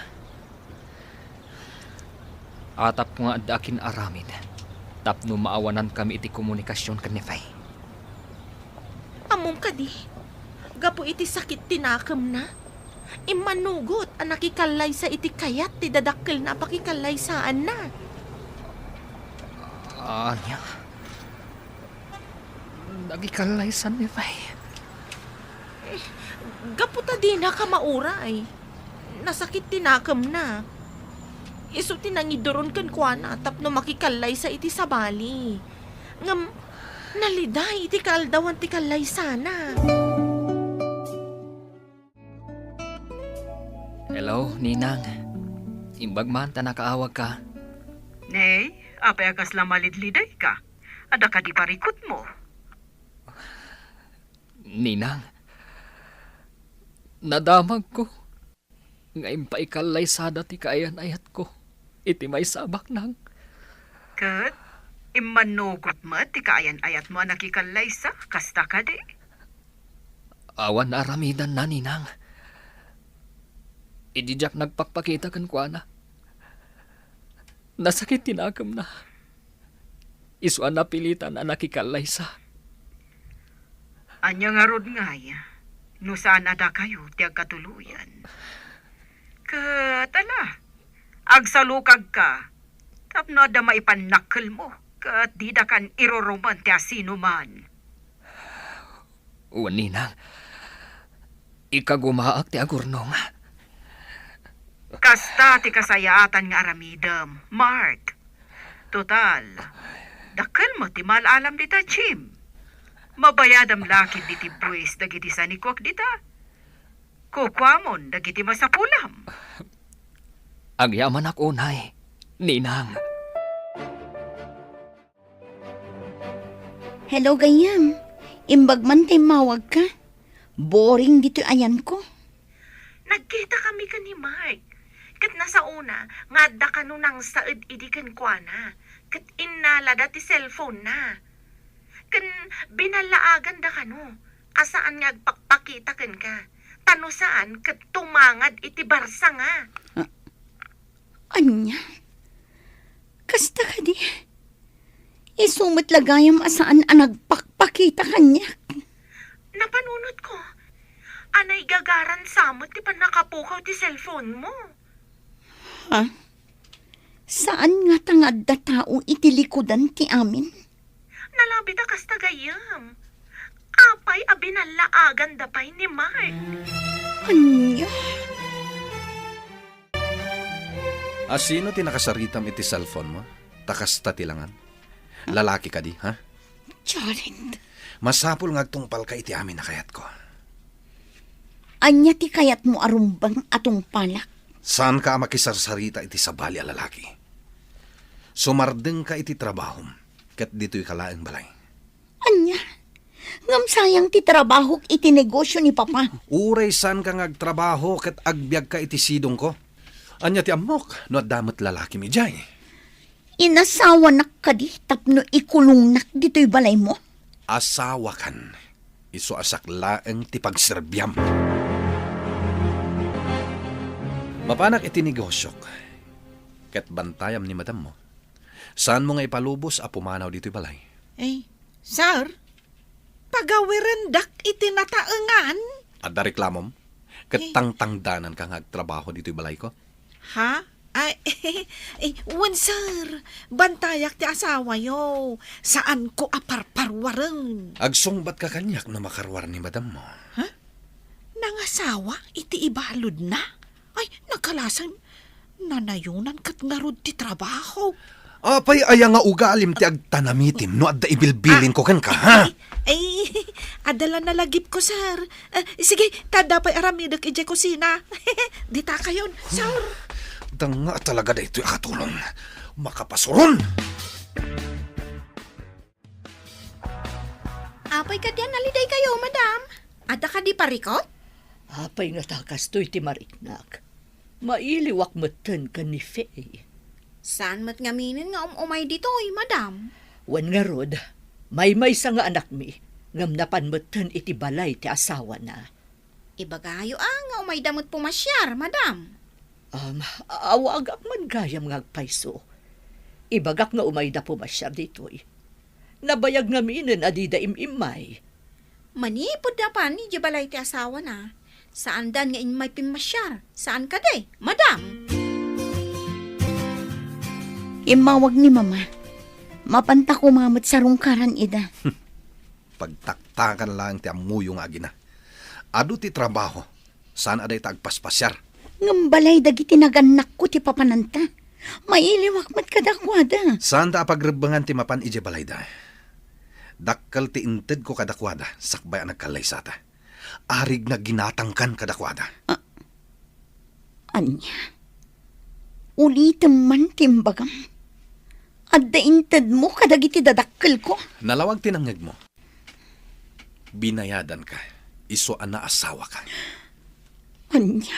Atapko nga adda akin-aramid tapno maawanankami iti komunikasion ken ni Faye. Ammom kadi, gapu iti sakit ti nakemna, immanugot a nakikallaysa iti kayat ti dadakkelna a pakikallaysaanna. Ania? Nakikallaysan ni Faye. Eh, gapu ta dinaka mauray. Nasakit ti nakemna. Isu ti nangiduron kenkuana tapno makikallaysa iti sabali. Ngem naliday iti kaaldawan ti kallaysana. Hello, Ninang. Imbag man ta nakaawagka. Nay, apay a kasla malidlidayka? Adda kadi parikutmo? Ninang, nadamagko nga impaikallaysa dati kaayan-ayatko iti maysa a baknang. Ket immanugot met ti kaayan-ayatmo a nakikallaysa, kasta kadi? Awan naaramidanna, Ninang. Idi diak nagpakpakita kenkuana, nasakit ti nakemna. Isu a napilitan a nakikallaysa. Ania ngarud ngay, no saan a dakayo ti agkatuloyan? Ket ala, agsalukagka tapno adda maipannakkelmo ket didakan irurumen ti asinoman. Wen, Ninang. Ikagumaak ti agurnong. Kasta ti kasayaatan nga aramidem, Mark. Total, dakkel met ti maal-alam dita, Jim. Mabayadam la ketdi ti buis dagiti sanikuak dita. Kukuamon dagiti masapulam. Agyamanak unay, Ninang. Hello, gayyem. Imbag man ta immawagka. Boring ditoy ayanko. Nagkitakami ken ni Mark. Ket nasaona nga adda kano nangsaed idi kenkuana. Ket innalada ti cellphone-na. Ken binallaaganda kano a saan nga agpakpakita kenka. Ta no saan, ket tumangad iti barsanga. Ah, ania? Kasta kadi? Isu met la gayam a saan a nagpakpakita kaniak. Napanunotko a naigagaran sa met ti pannakapukaw ti cellphone-mo. Ha? Saan ngata nga adda tao iti likudan ti amin? Nalabit a kasta gayyem. Apay a binallaaganda pay ni Mark? Ania? A sino ti nakasaritam iti cellphone-mo? Ta kasta ti langan. Lalaki kadi, ha? Jared. Masapul nga agtungpalka iti amin a kayatko. Ania ti kayatmo a rumbeng a tungpalak? Saanka a makisarsarita iti sabali a lalaki. Sumardengka iti trabahom, ket ditoyka laeng balay. Ania? Ngem sayang ti trabahok iti negosio ni Papa. Uray saanka nga agtrabaho ket agbiagka iti sidongko. Ania ti ammok no adda met lalakim idiay? Inasawanak kadi tapno ikulongnak ditoy balaymo? Asawakan, isu a siak laeng ti pagserbiam. Mapanak iti negosiok, ket bantayam ni madammo. Saanmo nga ipalubos a pumanaw ditoy balay? Eh, sir, pagawirendak iti nataengan. Adda reklamom? Ket Eh. tangtangdananka nga agtrabaho ditoy balayko? Ha? Ay, eh, wen, sir. Bantayak ti asawayo. Saanko a parparuaren. Agsungbatka kaniak no makaruar ni madammo. Ha? Nangasawa iti ibaludna? Ay, nagkalasan. Nanayonan ket ngarud ti trabaho. Apay aya nga ugalim ti agtanamitim no adda ibilbilinko kenka, ha? Ay, adda la nalagipko, sir. Eh, sige, ta adda pay aramidek idiay kusina. Dita kayon, sir. Danga talaga daytoy a katulong. Makapasuron! Apay kadi a naliday kayo, madam? Adda kadi parikot? Apay nga ta kastoy ti mariknak? Mailiwak metten ken ni Faye. Saan met ngaminen nga um-umay ditoy, madam? Wen ngarud, maymaysa nga anakmi, ngem napan metten iti balay ti asawana. Ibagayo a nga umayda met pumasiar, madam. Um, awagak man gayam nga agpayso. Ibagak nga umayda pumasiar ditoy. Nabayag ngaminen a dida im-immay. Manipud napan idiay balay ti asawana, saandan nga immay pimmasiar. Saan kadi, madam? Immawag ni Mama. Mapanta koma met sarungkaran ida. Pagtaktakan laeng ti ammoyo nga agina. Adu ti trabaho, saan a dayta agpaspasiar. Ngem balay dagiti nagannakko ti papananta. Mailiwak met kadakuada. Saanda a pagrebbengan ti mapan idiay balayda. Dakkel ti intedko kadakuada sakbay a nagkallaysata. Arigna ginatangkan kadakuada. A-, ania? Ulitem man ti imbagam. Adda intedmo kadagiti dadakkelko. Nalawag ti nangngegmo. Binayadanka, isu a naasawaka. Ania?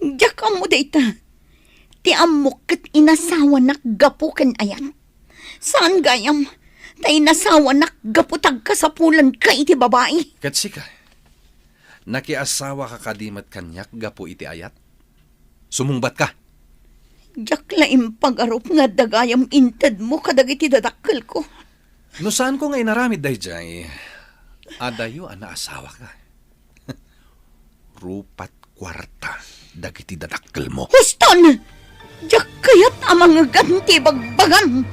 Diak ammo dayta. Ti ammok ket inasawanak gapu ken ayat. Saan gayam, ta inasawanak gapu ta agkasapulanka iti babai. Ket sika, nakiasawaka kadi met kaniak gapu iti ayat? Sumungbatka. Diak la impagarup nga adda gayam intedmo kadagiti dadakkelko. No saanko nga inaramid daydiay, adayo a naasawaka. Rupat kuarta dagiti dadakkelmo. Huston! Diak kayat a mangegan ti bagbagam.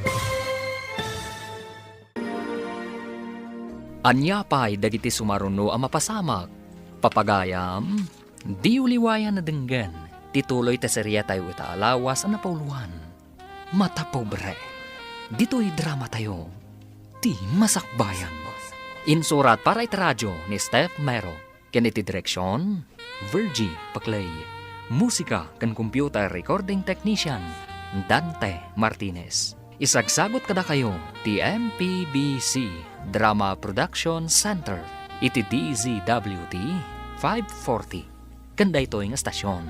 Ania pay dagiti sumaruno a mapasamak? Papagayam, diyo liwayan a denggen ti tuloy ti seriatayo ita a lawas a napauloan, Mata Pobre. Ditoy dramatayo, Ti Masakbayan. Insurat para iti radio ni Steph Mero. Ken iti direksion, Virgie Paclay. Musika ken computer recording technician, Dante Martinez. Isagsagut kadakayo ti M P B C Drama Production Center iti D Z W T five forty. Ken daytoy nga estasion,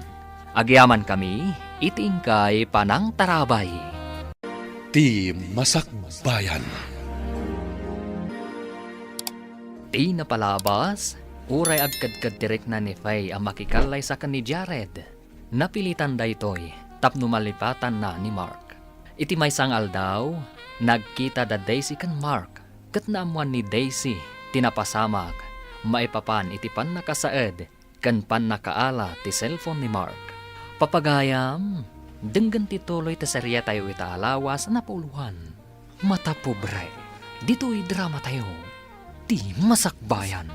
agyamankami iti inkay panangtarabay. Ti Masakbayan. Ti napalabas, uray agkedked ti rikna ni Faye a makikallaysa ken ni Jared, napilitan daytoy tapno malipatanna ni Mark. Iti maysa nga aldaw, nagkita da Daisy ken Mark, ket naammoan ni Daisy ti napasamak maipapan iti pannakasaed ken pannakaala ti cellphone ni Mark. Papagayam, denggen ti tuloy ti seriatayo ita a lawas a napauloan, Mata Pobre. Ditoy dramatayo, Ti Masakbayan.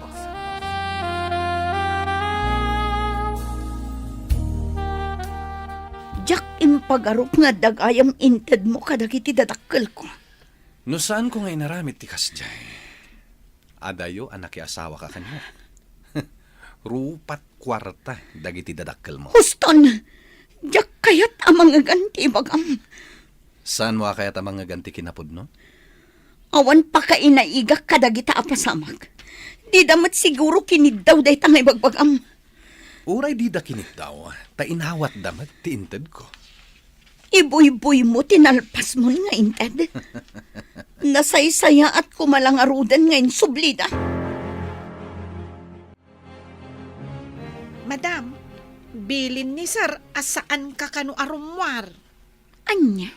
Diak impagarup nga adda gayam intedmo kadagiti dadakkelko. No saanko nga inaramid ti kasdiay, adayo a nakiasawaka kaniak. Rupat kuarta dagiti dadakkelmo. Huston! Diak kayat a mangegan ti ibagam. Saanmo a kayat a mangegan ti kinapudno? Awan pakainaigak kadagita a pasamak. Dida met siguro kiniddaw dayta nga ibagbagam. Uray dida kiniddaw, ta inawatda met ti intedko. Ibuybuymo ti nalpasmon nga inted. Nasaysayaat koma la ngaruden nga insublida. Madam, bilin ni Sir a saanka kano a rummuar. Ania?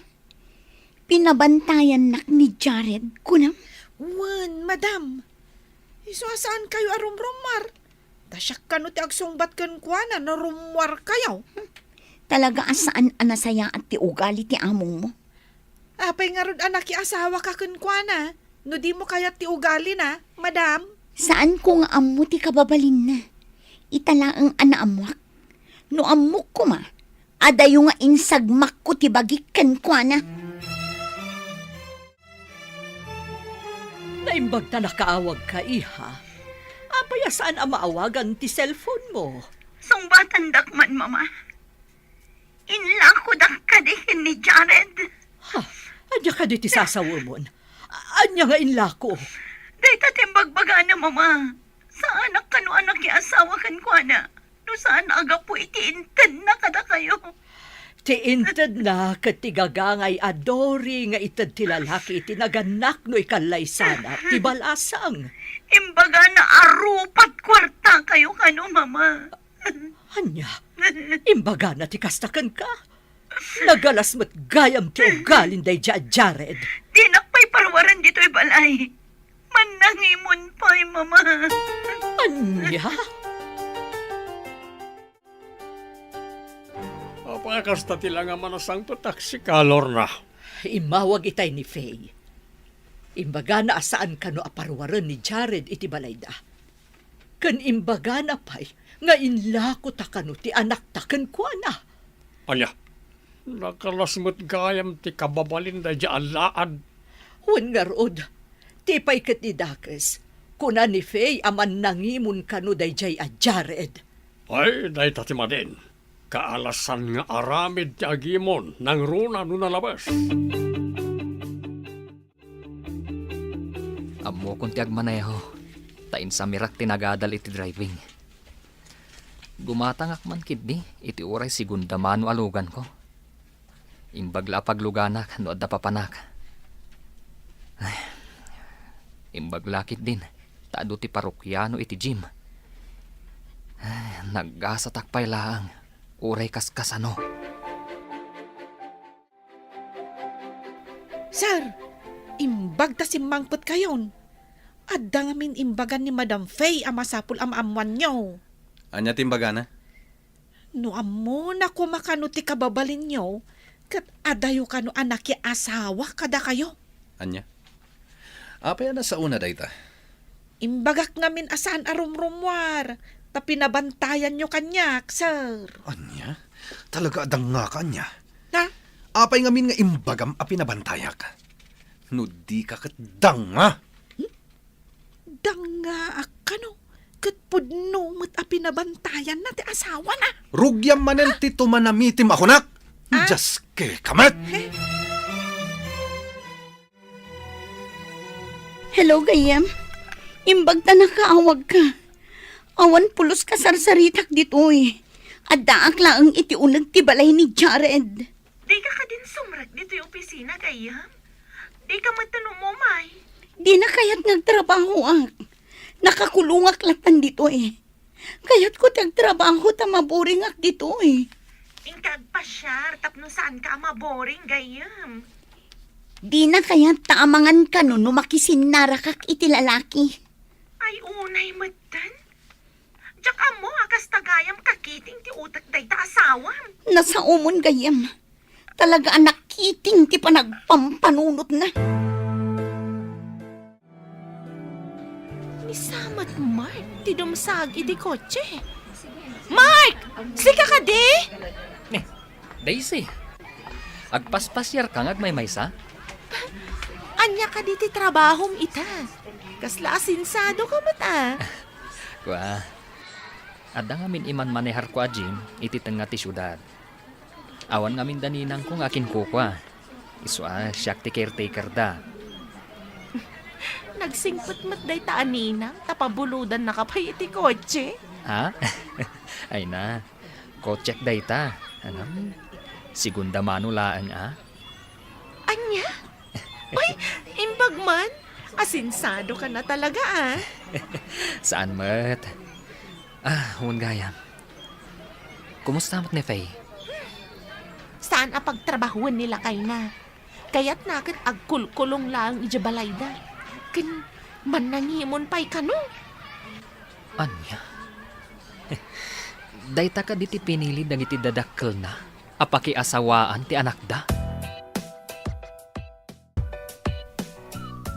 Pinabantayannak ni Jared, kunam? Wen, madam. Isu a saankayo a rumrummuar. Ta siak kano ti agsungbat kenkuana no rummuarkayo. Talaga a saan a nasayaat ti ugali ti amongmo. Apay ngarud a nakiasawaka kenkuana, no dimo kayat ti ugalina, madam? Saanko nga ammo ti kababalinna. Ita laeng a naammoak. No ammok koma, adayo nga insagmakko ti bagik kenkuana. Naimbag ta nakaawagka, iha. Apay a saan a maawagan ti cellphone mo? Sungbatandak man, Mama. Inlakodak kadi ken ni Jared. Ha? Ania kadi ti sasawemon? A-, ania nga inlako? Dayta ti imbagbagana, Mama. Saanak kano a nakiasawa kenkuana no saan a gapu iti intedna kadakayo. Ti intedna ket ti gagangay a Dory nga ited ti lalaki iti nagannak no ikallaysana ti balasang. Imbagana a rupat kuartakayo kano, Mama. Ania? Imbagana ti kasta kenka? Nagalas met gayam ti ugalin daydiay a Jared. Dinak pay paruaren ditoy balay. Mannangimon pay, Mama. Ania? Apay a kasta ti langaman a sangpetak sika, Lorna? Immawag itay ni Faye. Imbagana a saan kano a paruaren ni Jared iti balayda. Ken imbagana pay nga inlakota kano ti anakta kenkuana. Ania? Nagalas met gayam ti kababalin daydiay a laad. Wen ngarud, ti pay ket ni dakes, kuna ni Faye a mannangimon kano daydiay a Jared. Ay, dayta ti madin. Kaalasan nga aramid ti agimon nangruna no nalabes. Ammokon ti agmaneho, ta insamirak ti nagadal iti driving. Gumatangak man ketdi iti uray segunda mano a luganko. Imbag la a pagluganak no adda papanak. Ay, imbag la ketdin ta adu ti parokiano iti gym. Ay, nagasatak pay laeng, uray kaskasano. Sir, imbag ta simmangpetkayon. Adda ngamin imbagan ni Madam Faye a masapul a maammoanyo. Ania ti imbagana? No ammona koma kano ti kababalinyo, ket adayo kano a nakiasawa kadakayo. Ania? Apay a nasaona dayta? Imbagak ngamin a saan a rumrummuar, ta pinabantayanyo kaniak, sir. Ania? Talaga a dangngaka ania? Ha? Apay ngamin nga imbagam a pinabantayak? No dika ket danga! Dangaak kano, ket pudno met a pinabantayanna ti asawana. Rugiam manen ti tumanamitim a kunak! Ah? Dios ke kamet! Eh? Hello, gayyem. Imbag ta nakaawagka. Awan pulos kasarsaritak ditoy. Addaak laeng iti uneg ti balay ni Jared. Dika kadin sumrek ditoy opisina, gayyem? Dika met umumay? Dina kayat nga agtrabahoak. Nakakulongak latan ditoy. Kayatko ti agtrabaho ta maboringak ditoy. Inka agpasiar tapno saanka a maboring, gayyem. Dina kayat ta amangan kano no makisinnarakak iti lalaki. Ay, unay metten. Diak ammo a kasta gayam kakiting ti utek dayta asawam. Nasaomon gayyem. Talaga a nakiting ti panagpampanunotna. Ni sa met Mark ti dumsag iti kotse. Mark! Sika kadi? Eh, Daisy, agpaspasiarka nga agmaymaysa? Ania kadi ti trabahom ita? Kasla asensiado ka met a. Kua, adda ngamin imanmaneharko a gym iti tengnga ti siudad. Awan ngamin da ninangko nga akinkukua. Isu a siak ti caretaker da. Agsingpet met dayta a ninang, ta pabulodannaka pay iti kotse. Ha? Ay na, kotsek dayta. Anam, segunda mano laeng, a? Ania? Ay, imbag man. Asensiado ka na talaga, a. Saan met? Ah, wen gayam. Kumusta met ni Faye? Saan a pagtrabahoen ni lakayna. Kayatna ket agkulkulong laeng idiay balayda. Ken mannangimon pay kano. Ania? Dayta kadi ti pinili dagiti dadakkelna a pakiasawaan ti anakda?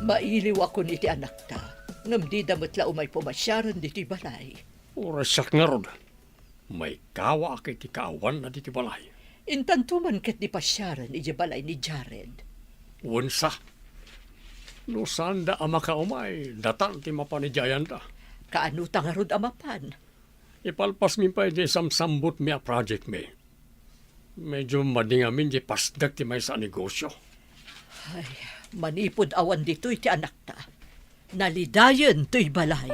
Mailiwakon iti anakta, ngem dida met la umay pumasiaren ditoy balay. Uray siak ngarud, maikawaak iti kaawanna ditoy balay. Intanto man ket di pasiaren idiay balay ni Jared. Wen sa. No saanda a makaumay, datan ti mapan idiay ayanda. Kaano ta ngarud a mapan? Ipalpasmi pay diay samsambutmi a projectmi. Medyo madi ngamin diay pasdek ti maysa a negosio. Ay, manipud awan ditoy ti anakta, nalidayen toy balay.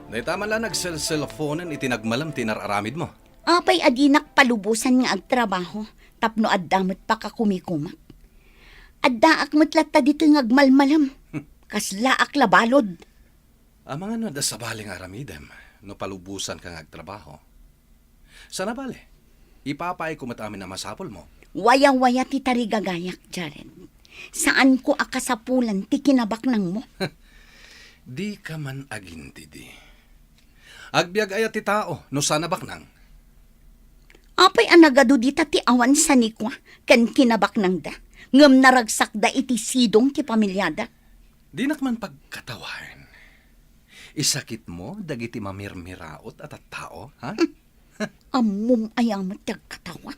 Dayta man la nagselselfonen iti nagmalem ti inar-aramidmo. Apay a dinak palubosan nga agtrabaho tapno adda met pakakumikumak? Addaak met latta ditoy nga agmalmalem. Kaslaak la balud. Amangan no adda sabali nga aramidem no palubosanka nga agtrabaho. Sana bale, ipapaayko met amin a masapulmo. Wayawaya ti tarigagayak, Jared. Saanko a kasapulan ti kinabaknangmo. Dika man agintidi. Agbiag aya ti tao no saan a baknang? Apay a nagadu dita ti awan sanikua ken kinabaknangda, ngem naragsakda iti sidong ti pamiliada? Dinak man pagkatawaen. Isakitmo dagiti mamirmiraot a tattao, ha? Ammom aya met ti agkatawa?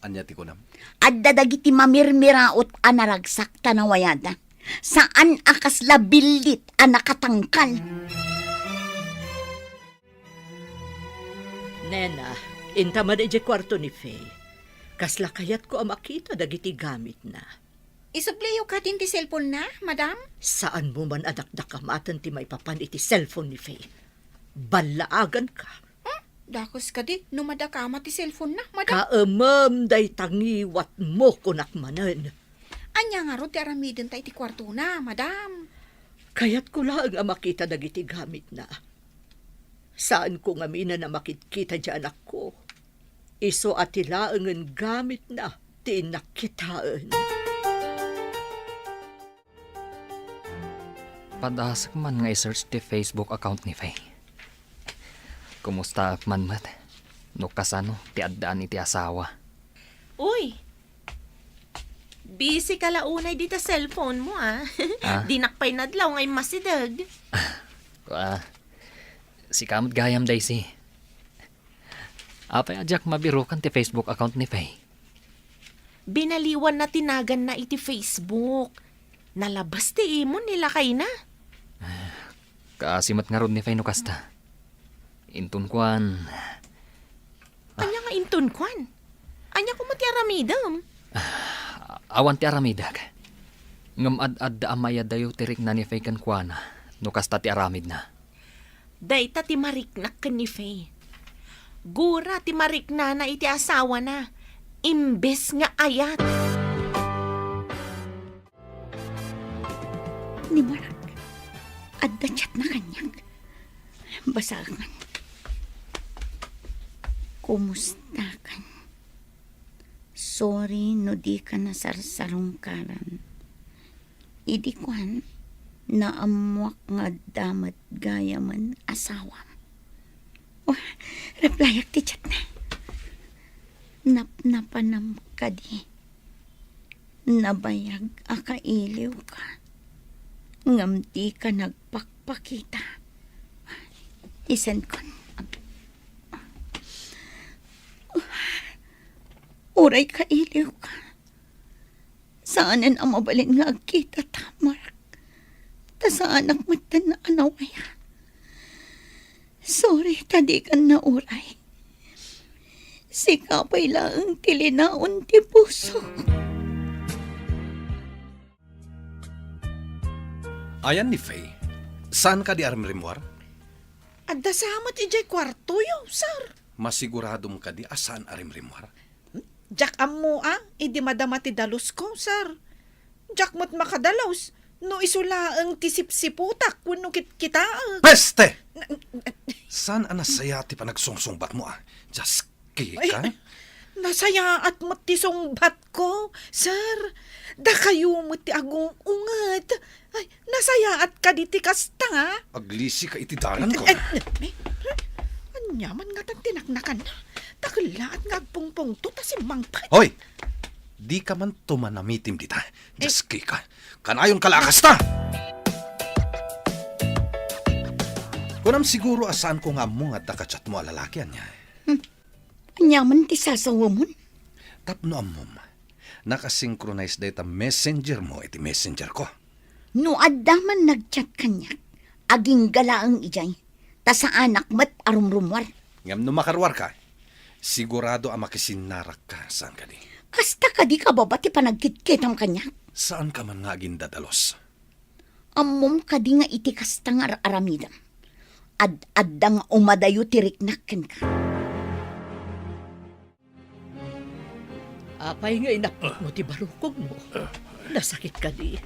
Ania ti kunam? Adda dagiti mamirmiraot a naragsak ta nawayada. Saan a kasla billit a nakatangkal. Nena, inta man idiay kuarto ni Faye. Kasla kayatko a makita dagiti gamitna. Isubliyo kadin ti cellphone-na, madam? Saanmo man a dakdakamaten ti maipapan iti cellphone ni Faye. Ballaaganka. Hmm? Dakes kadi no madakama ti cellphone-na, madam? Kaemem dayta ngiwatmo, kunak manen. Ania ngarud ti aramidenta iti kuartona, madam? Kayatko laeng a makita dagiti gamitna. Saanko ngaminen a makitkita diay anakko. Isu a ti laengen gamitna ti innak kitaen. Padasek man nga i-search ti Facebook account ni Faye. Kumustaak man met no kasano ti addaan iti asawa. Uy! Busy ka la unay dita cellphone mo, a. Ah? Dinak pay nadlaw nga immasideg. Ah, sika met gayam, Daisy. Apay a diak mabirukan ti Facebook account ni Faye? Binaliwanna ti naganna iti Facebook. Nalabas ti imon ni lakayna. Kaasi met ngarud ni Faye no kasta. Inton kuan. Ania nga inton kuan? Ania koma ti aramidem? Awan ti aramidek. Ngem ad-adda a mayadayo ti rikna ni Faye kenkuana no kasta ti aramidna. Dayta ti mariknak ken ni Faye. Gura ti mariknana iti asawana, imbes nga ayat. Ni Mark, adda chatna kaniak. Basaen. Kumustakan? Sorry no di ka nasarsarungkaran. Idi kuan, naammoak nga adda met gayamen asawam. Oh, replyak ti chatna. Napnapanam kadi. Nabayag a kailiwka, ngem dika nagpakpakita. Isenkon. Uray kailiwka, saanen a mabalin nga agkitata, Mark. Ta saanak metten a nawaya. Sorry ta dikan nauray. Sika pay laeng ti linaon ti pusok. Ayan ni Faye, saan kadi a rimrimmuar? Adda sa met idiay kuartoyo, sir. Masiguradom kadi a saan a rimrimmuar? Diak ammo a idi madama ti dalusko, sir. Diak met makadalus no isu laeng ti sipsiputak wenno kitkitaek. Peste! Na- Saan a nasaya ti panagsungsungbatmo a? Just Kika? Ay, nasayaat met ti sungbatko, sir. Dakayo met ti agung-unget. Ay, nasayaat kadi ti kasta? Aglisika iti dalanko. Eh, eh, eh, ania man ngatan ti naknakanna? Dakellaat nga agpungpungto ta simmangpet. Hoy! Dika man tumanamitim dita. Just Kika. Kanayonka la a kasta! Kunam siguro a saanko nga ammo nga adda ka-chatmo a lalaki, ania? Hmm. Ania man ti sasawamon? Tapno ammom, nakasynchronize dayta messenger mo iti messenger ko. No adda man nag-chat kaniak, agingga laeng idiay, ta saanak met a rumrummuar. Ngem no makaruarka, sigurado a makisinnarakka, saan kadi? Kasta kadi kababa ti panagkitkitam kaniak? Saanka man nga agindadalos? Ammom kadi nga iti kasta nga ar-aramidem, ad-adda nga umadayo ti riknak kenka. Apay nga inapnotmo ti barukogmo? Nasakit kadi?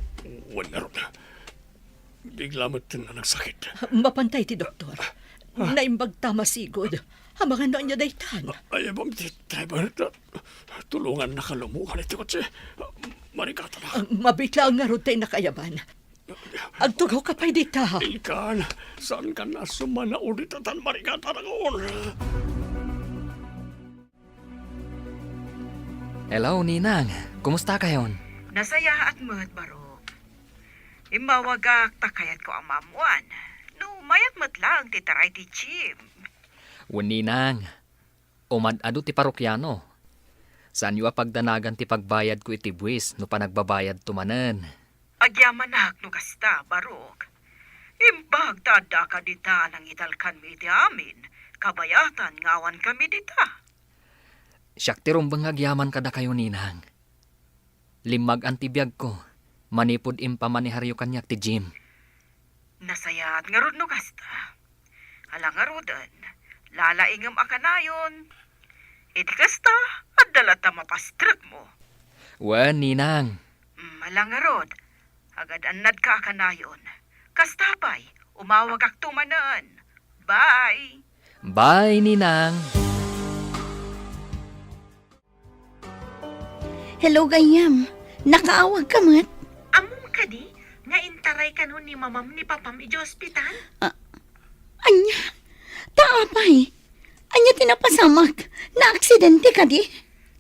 Wen ngarud, bigla met nga nagsakit. Mapantay ti doktor. Naimbag ta masigud. Amangan no ania daytan. Ay, abang ti driver. Tulongannaka lumukan iti kotse. Marikatanak. Mabiit laeng ngarud ta innak ayaban. Agtugawka pay dita. Inkan, saankan a sumanaw dita tan marikatanakon. Hello, Ninang. Kumusta kayon? Nasayaat met, Barok. Immawagak ta kayatko a maammoan no mayat met laeng ti taray ti Jim. Wen, Ninang. Umad-adu ti parokiano. Saanyo a pagdanagan ti pagbayadko iti buis no panagbabayadto manen. Agyamanak no kasta, Barok. Imbag ta addaka dita a nangitalkanmi iti amin, kabayatan nga awankami dita. Siak ti rumbeng nga agyaman kadakayo, Ninang. Limmagan ti biagko manipud impamaneharyo kaniak ti Jim. Nasayaat ngarud no kasta. Ala ngaruden, lalaingem a kanayon. Iti kasta, adda latta mapastrekmo. Wen, Ninang. Mm, ala ngarud, agad-annadka a kanayon. Kasta pay, umawagakto manen. Bye! Bye, Ninang! Hello, gayyem. Nakaawagka met? Ammom kadi nga intaray kano ni mamam ni papam idiay ospital? Ah, ania? Ta apay? Ania ti napasamak? Naaksidente kadi?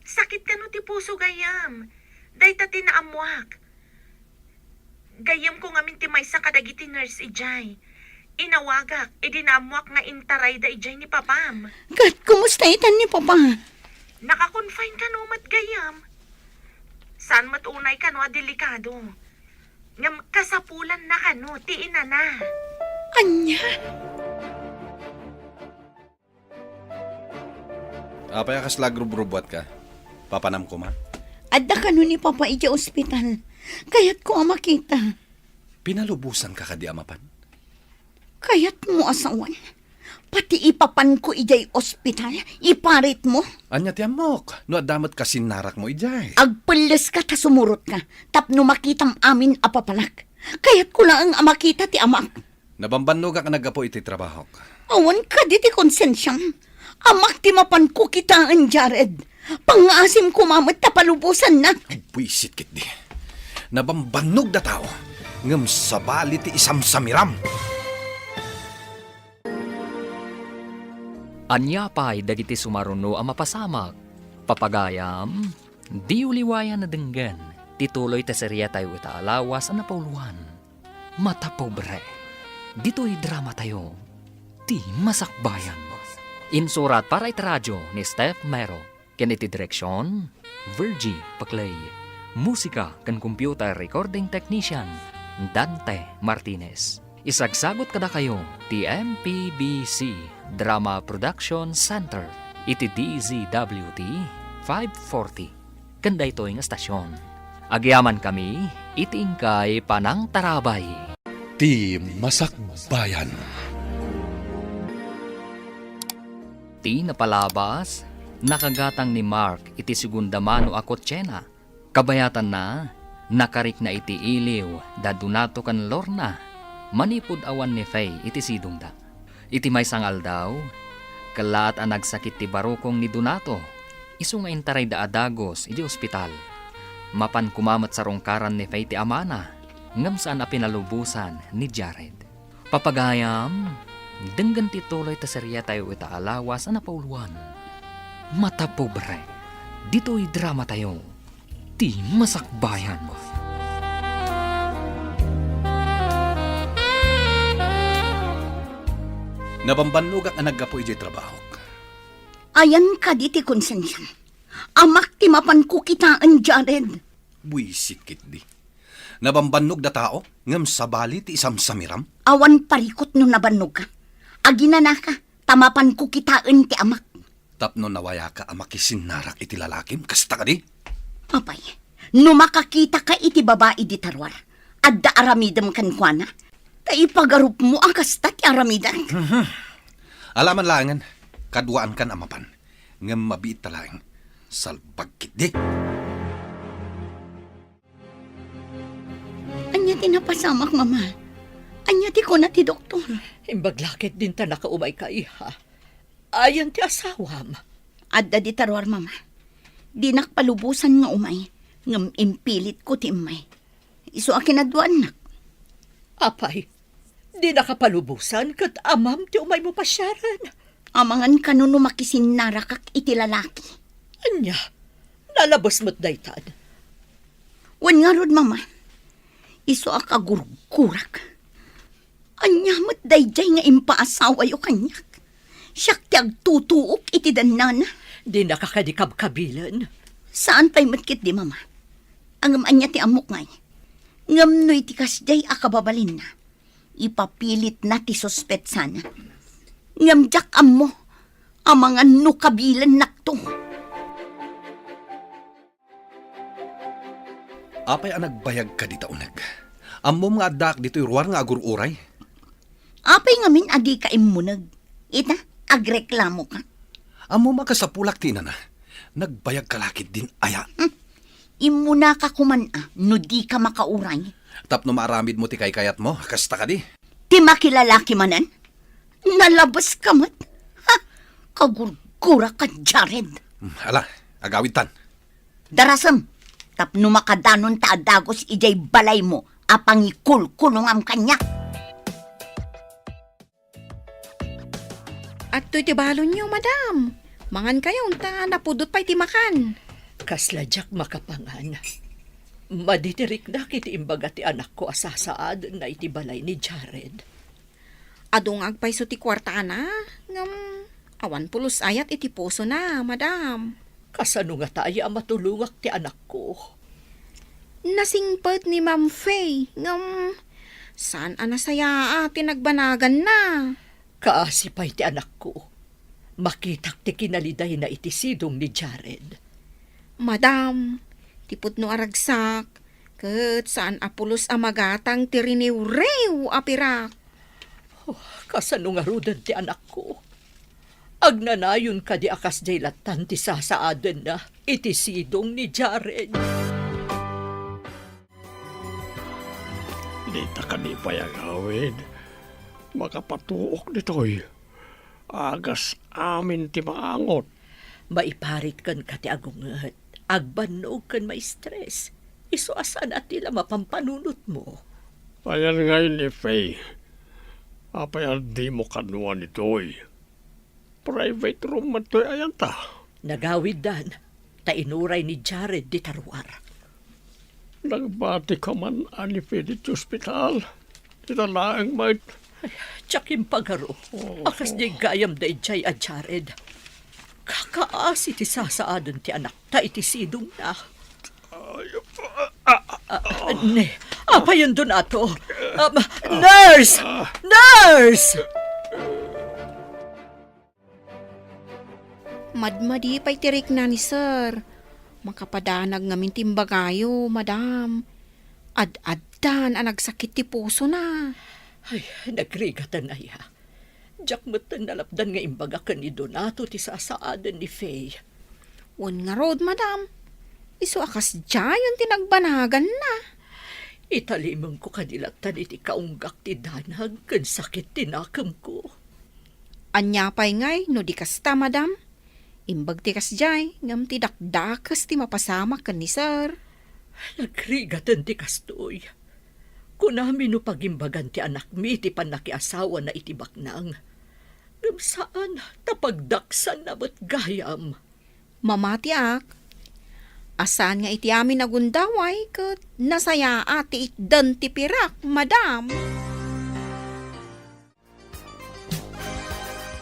Sakit kano ti puso, gayyem. Dayta ti naammoak. Gayyemko ngamin ti maysa kadagiti nurse idiay. Inawagak idi naammoak nga intarayda idiay ni papam. Ket kumusta itan ni papa? Naka-confine kano met gayyem. Saan met unay kano a delikado. Ngem kasapulanna kano ti inana. Ania? Apay a kasla agrubrubbuatka? Papanam koma? Adda kano ni Papa idiay ospital. Kayatko a makita. Pinalubosanka kadi a mapan? Kayatmo a sawen. Pati ipapanko idiay ospital, iparitmo. Ania ti ammok? No adda met kasinnarakmo idiay. Agpelleska ta sumurotka, tapno makitam amin a papanak. Kayatko laeng a makita ti amak. Nabambannogak a naggapu iti trabahok. Awan kadi ti konsensiam. Amak ti mapanko kitaen, Jared. Pangngaasim koma met ta palubosannak. Buisit ketdi. Nabambannog datao, ngem sabali ti isamsamiram. Ania pay dagiti sumaruno a mapasamak? Papagayam, diyo liwayan a denggen ti tuloy ti seriatayo ita a lawas a napauluan. Mata Pobre. Ditoy dramatayo, Ti Masakbayan. Insurat para iti radio ni Steph Mero, ken iti direksion, Virgie Paclay. Musika ken computer recording technician, Dante Martinez. Isagsagut kadakayo ti M P B C Drama Production Center iti D Z W T five forty. Ken daytoy nga estasion, agyamankami iti inkay panangtarabay. Ti Masakbayan. Ti napalabas, nakagatang ni Mark iti segunda mano a kotsena. Kabayatanna, nakarikna iti iliw da Donato ken Lorna manipud awan ni Faye iti sidongda. Iti maysa nga aldaw, kellaat a nagsakit ti barukong ni Donato, isu nga intarayda a dagus iti ospital. Mapan koma met sarungkaran ni Faye ti amana, ngem saan a pinalubosan ni Jared. Papagayam, denggen ti tuloy ta seriatayo ita a lawas a napauluan. Mata pobre, ditoy dramatayo, Ti Masakbayan. Nabambannogak a naggapu idiay trabahok. Ayan kadi ti konsensiam. Amak ti mapanko kitaen, Jared. Buisit ketdi. Nabambannog datao, ngem sabali ti isamsamiram. Awan parikut no nabannogka. Aginanaka, ta mapanko kitaen ti amak. Tapno nawayaka a makisinnarak iti lalakim, kasta kadi? Apay, no makakitaka iti babai dita ruar, adda aramidem kenkuana? Ta ipagarupmo a kasta ti aramidek. Mhm. Alaman laengen, kaduaankan a mapan. Ngem mabiitta laeng. Salbag ketdi. Ania ti napasamak, Mama? Ania ti kuna ti doktor? Imbag la ketdin ta nakaumayka, iha. Ayan ti asawam? Adda dita ruar, Mama. Dinak palubosan nga umay, ngem impilitko ti immay. Isu a kinaduaannak. Apay, dinaka palubosan ket amam ti umaymo pasiaren? Amangan kano no makisinnarakak iti lalaki. Ania, nalabes met daytan? Wen ngarud, Mama. Isu a kagurgurak. Ania met daydiay nga impaasawayo kaniak? Siak ti agtutuok iti dannana. Dinaka kadi kabkabilen? Saan pay met ketdi, Mama. Ngem ania ti ammok ngay? Ngem no iti kasdiay a kababalinna, ipapilitna ti suspetsana. Ngem diak ammo, amangan no kabilennakto. Apay a nagbayag kadi ta uneg? Ammom nga addaak ditoy ruar nga agur-uray? Apay ngamin a dika immuneg? Ita, agreklamoka. Ammom a kasapulak ti inana. Nagbayagka la ketdin aya? Hmm. Immunaka koman a no dika makauray. Tapno maaramidmo ti kaykayatmo, kasta kadi? Ti makilalaki manen? Nalabeska met? Ha? Kagurguraka, Jared. Hmm, ala, agawidtan. Darasem, tapno makadanonta a dagus idiay balaymo a pangikulkulongam kaniak. Adtoy ti balonyo, madam. Mangankayon ta napudot pay ti makan. Kasla diak makapangan. Madi ti riknak iti imbaga ti anakko a sasaadenna iti balay ni Jared. Adu nga agpayso ti kuartana, ngem awan pulos ayat iti pusona, madam. Kasano ngata aya a matulongak ti anakko? Nasingpet ni Ma'am Faye, ngem saan a nasayaat ti nagbanaganna. Kaasi pay ti anakko. Makitak ti kinalidayna iti sidong ni Jared. Madam, ti pudno a ragsak, ket saan a pulos a magatang ti riniwriw a pirak. Oh, kasano ngaruden ti anakko? Agnanayon kadi a kasdiay lattan ti sasaadenna iti sidong ni Jared? Dita kadi pay agawid. Makapatuok ditoy. Agas amin ti maangot. Maiparit kenka ti agunget. Agbannog ken maistres. Isu a saan a ti la mapanpanunotmo. Ayan ngay ni Faye. Apay a dimo kanoan itoy? Private room man toy ayanta. Nagawiddan, ta inuray ni Jared dita ruar. Nagbatika man a ni Faye ditoy ospital? Dita laeng met. Ay, diak impagaro. Oh. A kasdiay gayam daydiay a Jared. Kakaasi ti sasaaden ti anakta iti sidongna. Ay, ah, ah, ah. Ah, ne, apayon, Donato. Um, nurse! Nurse! Madmadi pay ti rikna ni Sir. Makapadanag ngamin ti imbagayo, madam. Ad-addan a nagsakit ti pusona. Ay, nagrigatan aya. Diak metten nalapdan nga imbaga ken ni Donato ti sasaaden ni Faye. Wen ngarud, madam. Isu a kasdiayen ti nagbanaganna. Italimengko kadi lattan iti kaunggak ti danag ken sakit ti nakemko. Ania pay ngay no di kasta, madam? Imbag ti kasdiay, ngem ti dakdakes ti mapasamak ken ni Sir. Nagrigaten ti kastoy. Kunami no pagimbagan ti anakmi ti pannakiasawana iti baknang. Ngem saan ta pagdaksanna met gayam. Mamatiak. A saan nga iti amin a gundaway ket nasayaat ti itdan ti pirak, madam.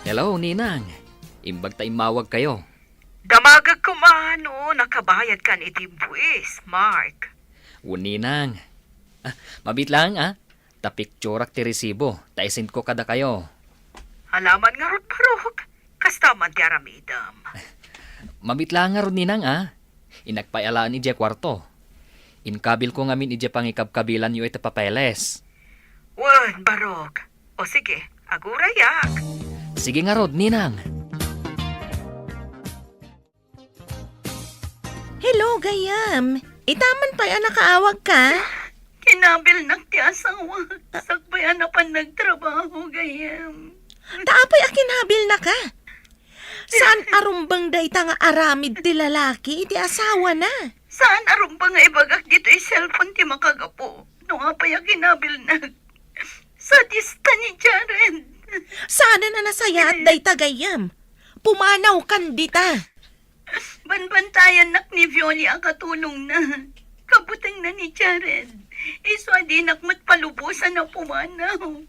Hello, Ninang. Imbag ta immawag kayo. Damagek koma no nakabayad kan iti buis, Mark. Wen, Ninang. Ah, mabit lang, ah. Ta picturak ti resibo, ta isend ko kada kayo. Alaman ngarud, Barok. Kasta man ti aramidem. Mabit lang ngarud, Ninang, ah. Innak pay alaen idiay kuarto. Inkabil ko ngamin idiay pangikabkabilan yo iti papeles. Wen, Barok. O sige, agurayak. Sige ngarud, Ninang. Hello, gayam. Itaman pay a nakaawag ka? Kinabilnak ti asawa. Sakbay a napan nagtrabaho, gayam. Ta apay a kinabilnaka? Saan a rumbeng dayta nga aramid ti lalaki iti asawana? Saan a rumbeng nga ibagak ditoy cellphone ti makagapu no apay a kinabilnak? Sadista ni Jared. Saanen a nasayaat dayta, gayam. Pumanawkan dita. Banbantayannak ni Violi a katulongna. Kabutengna ni Jared. Isu a dinak met palubosan a pumanaw.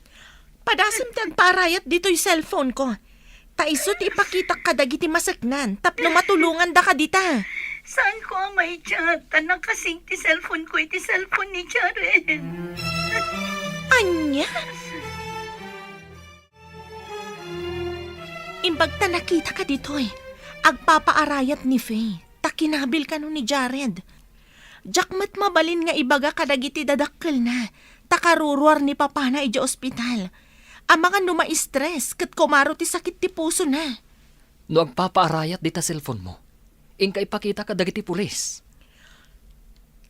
Padasem ti agpaarayat ditoy cellphone ko. Ta isu ti ipakitak kadagiti maseknan tapno matulongandaka dita. Saan ko a maichat ta nakasing ti cellphone ko iti cellphone ni Jared. Ania? Imbag ta nakitaka ditoy, agpapaarayat ni Faye, ta kinabil kano ni Jared. Diak met mabalin nga ibaga kadagiti dadakkelna, ta karuruar ni papana idiay ospital. Amangan no ma-stress ket kumaro ti sakit ti pusona. No agpapaarayat dita cellphone mo, inka ipakita kadagiti pulis.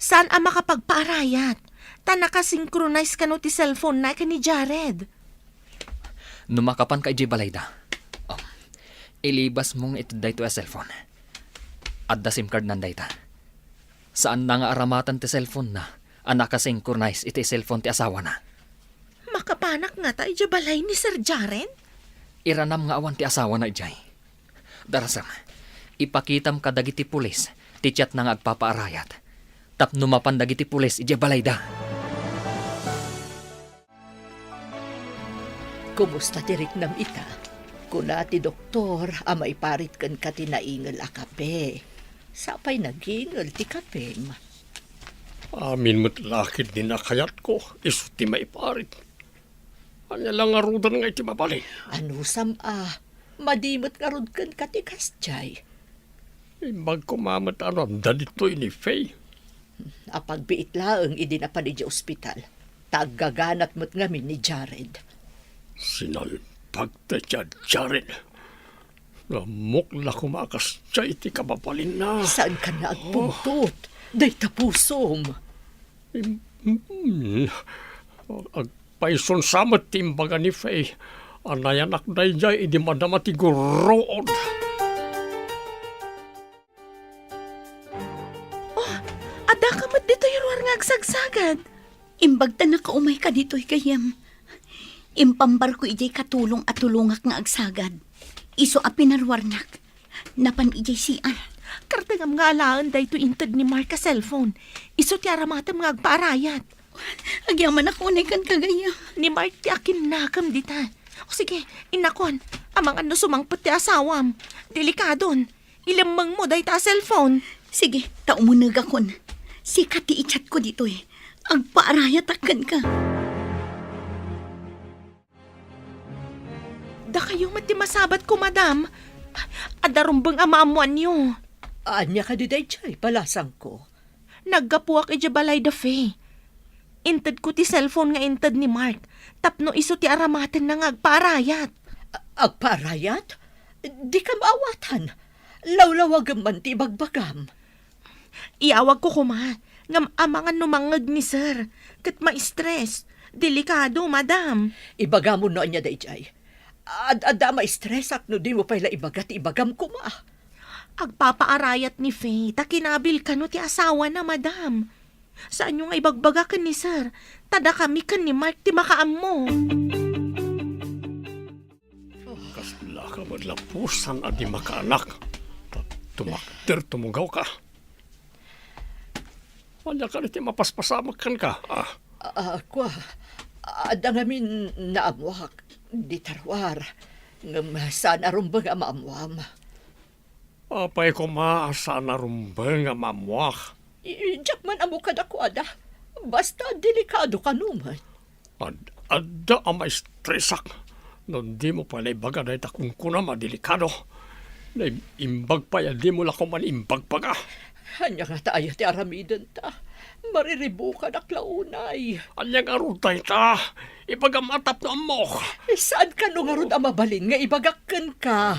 Saan a makapagpaarayat, ta nakasynchronize kano ti cellphone na ken ni Jared. No makapanka idiay balayda, oh, ilibas mo nga iti daytoy a cellphone. Adda SIM card nan dayta. Saan na nga aramatan ti cellphone na a nakasynchronize iti cellphone ti asawana. Makapanak ngata idiay balay ni Sir Jared? Iranam nga awan ti asawana idiay. Darasem, ipakitam kadagiti pulis ti chatna nga agpapaarayat. Tapno mapan dagiti pulis idiay balayda. Kumusta ti riknam ita? Kuna ti doktor a maiparit kenka ti naingel a kape. Sapay nagingel ti kapem. Amin met la ketdi a kayatko, isu ti maiparit. Ania la ngaruden nga iti mabalin? Anusam a, madi met ngarud kenka ti kasdiay. Imbag koma met a no adda ditoy ni Faye. Apagbiit laeng idi napan idiay ospital. Ta aggaganat met ngamin ni Jared. Sinalbag ta idiay Jared. Nammok la koma a kasdiay ti kababalinna. Saankan nga agpungtot? Dayta pusom. Im-, mm, agpayson sa met ti imbaga ni Faye a nayanak daydiay idi madama ti gurruod. Oh, addaka met ditoy ruar nga agsagsagad. Imbag ta nakaumayka ditoy, gayyem. Impambarko idiay katulong a tulongak nga agsagad. Isu a pinaruarnak. Napan idiay C R. Kartengam nga alaen daytoy inted ni Mark a cellphone. Isu ti aramatem nga agpaarayat. Agyamanak unay kenka, gayyem. Ni Mark ti akinnakem dita. O sige, innakon, amangan no sumangpet ti asawam. Delikadon. Ilemmengmo dayta a cellphone. Sige, ta umunegakon. Sika ti i-chatko ditoy. Agpaarayatak kenka. Dakayo met ti masabatko, madam. Adda rumbeng a maammoanyo. Ania kadi daydiay, balasangko? Naggapuak idiay balay da Faye. Intedko ti cellphone nga inted ni Mark tapno isu ti aramatenna nga agpaarayat. A-, agpaarayat? Dika maawatan. Lawlawagem man ti ibagbagam. Iyawagko koma, ngem amangan no mangngeg ni Sir, ket ma-stress. Delikado, madam. Ibagamon no ania daydiay. Ad-adda a ma-stressak no dimo pay la ibaga ti ibagam koma. Agpapaarayat ni Faye ta kinabil kano ti asawana, madam. Saanyo nga ibagbaga ken ni Sir, ta dakami ken ni Mark ti makaammo. Kasla ka met lapusan a di makaanak. Ta-, tumakder, tumugaw ka. Ania kadi ti mapaspasamak kenka, a? A, kua, adda ngamin naammuak dita ruar, ngem saan a rumbeng a maammuam. Apay koma a saan a rumbeng a maammuak? I-, diak man ammo kadakuada. Basta delikado kano met. Ad-, adda a maistresak no dimo pay la ibaga dayta kunkunam a delikado. Naimbag pay a dimo la koma imbagbaga. Ania ngata aya ti aramidenta? Mariribukanak la unay. Ania ngarud dayta? Ibagam a tapno ammok. Saan kano ngarud a mabalin nga ibagak kenka?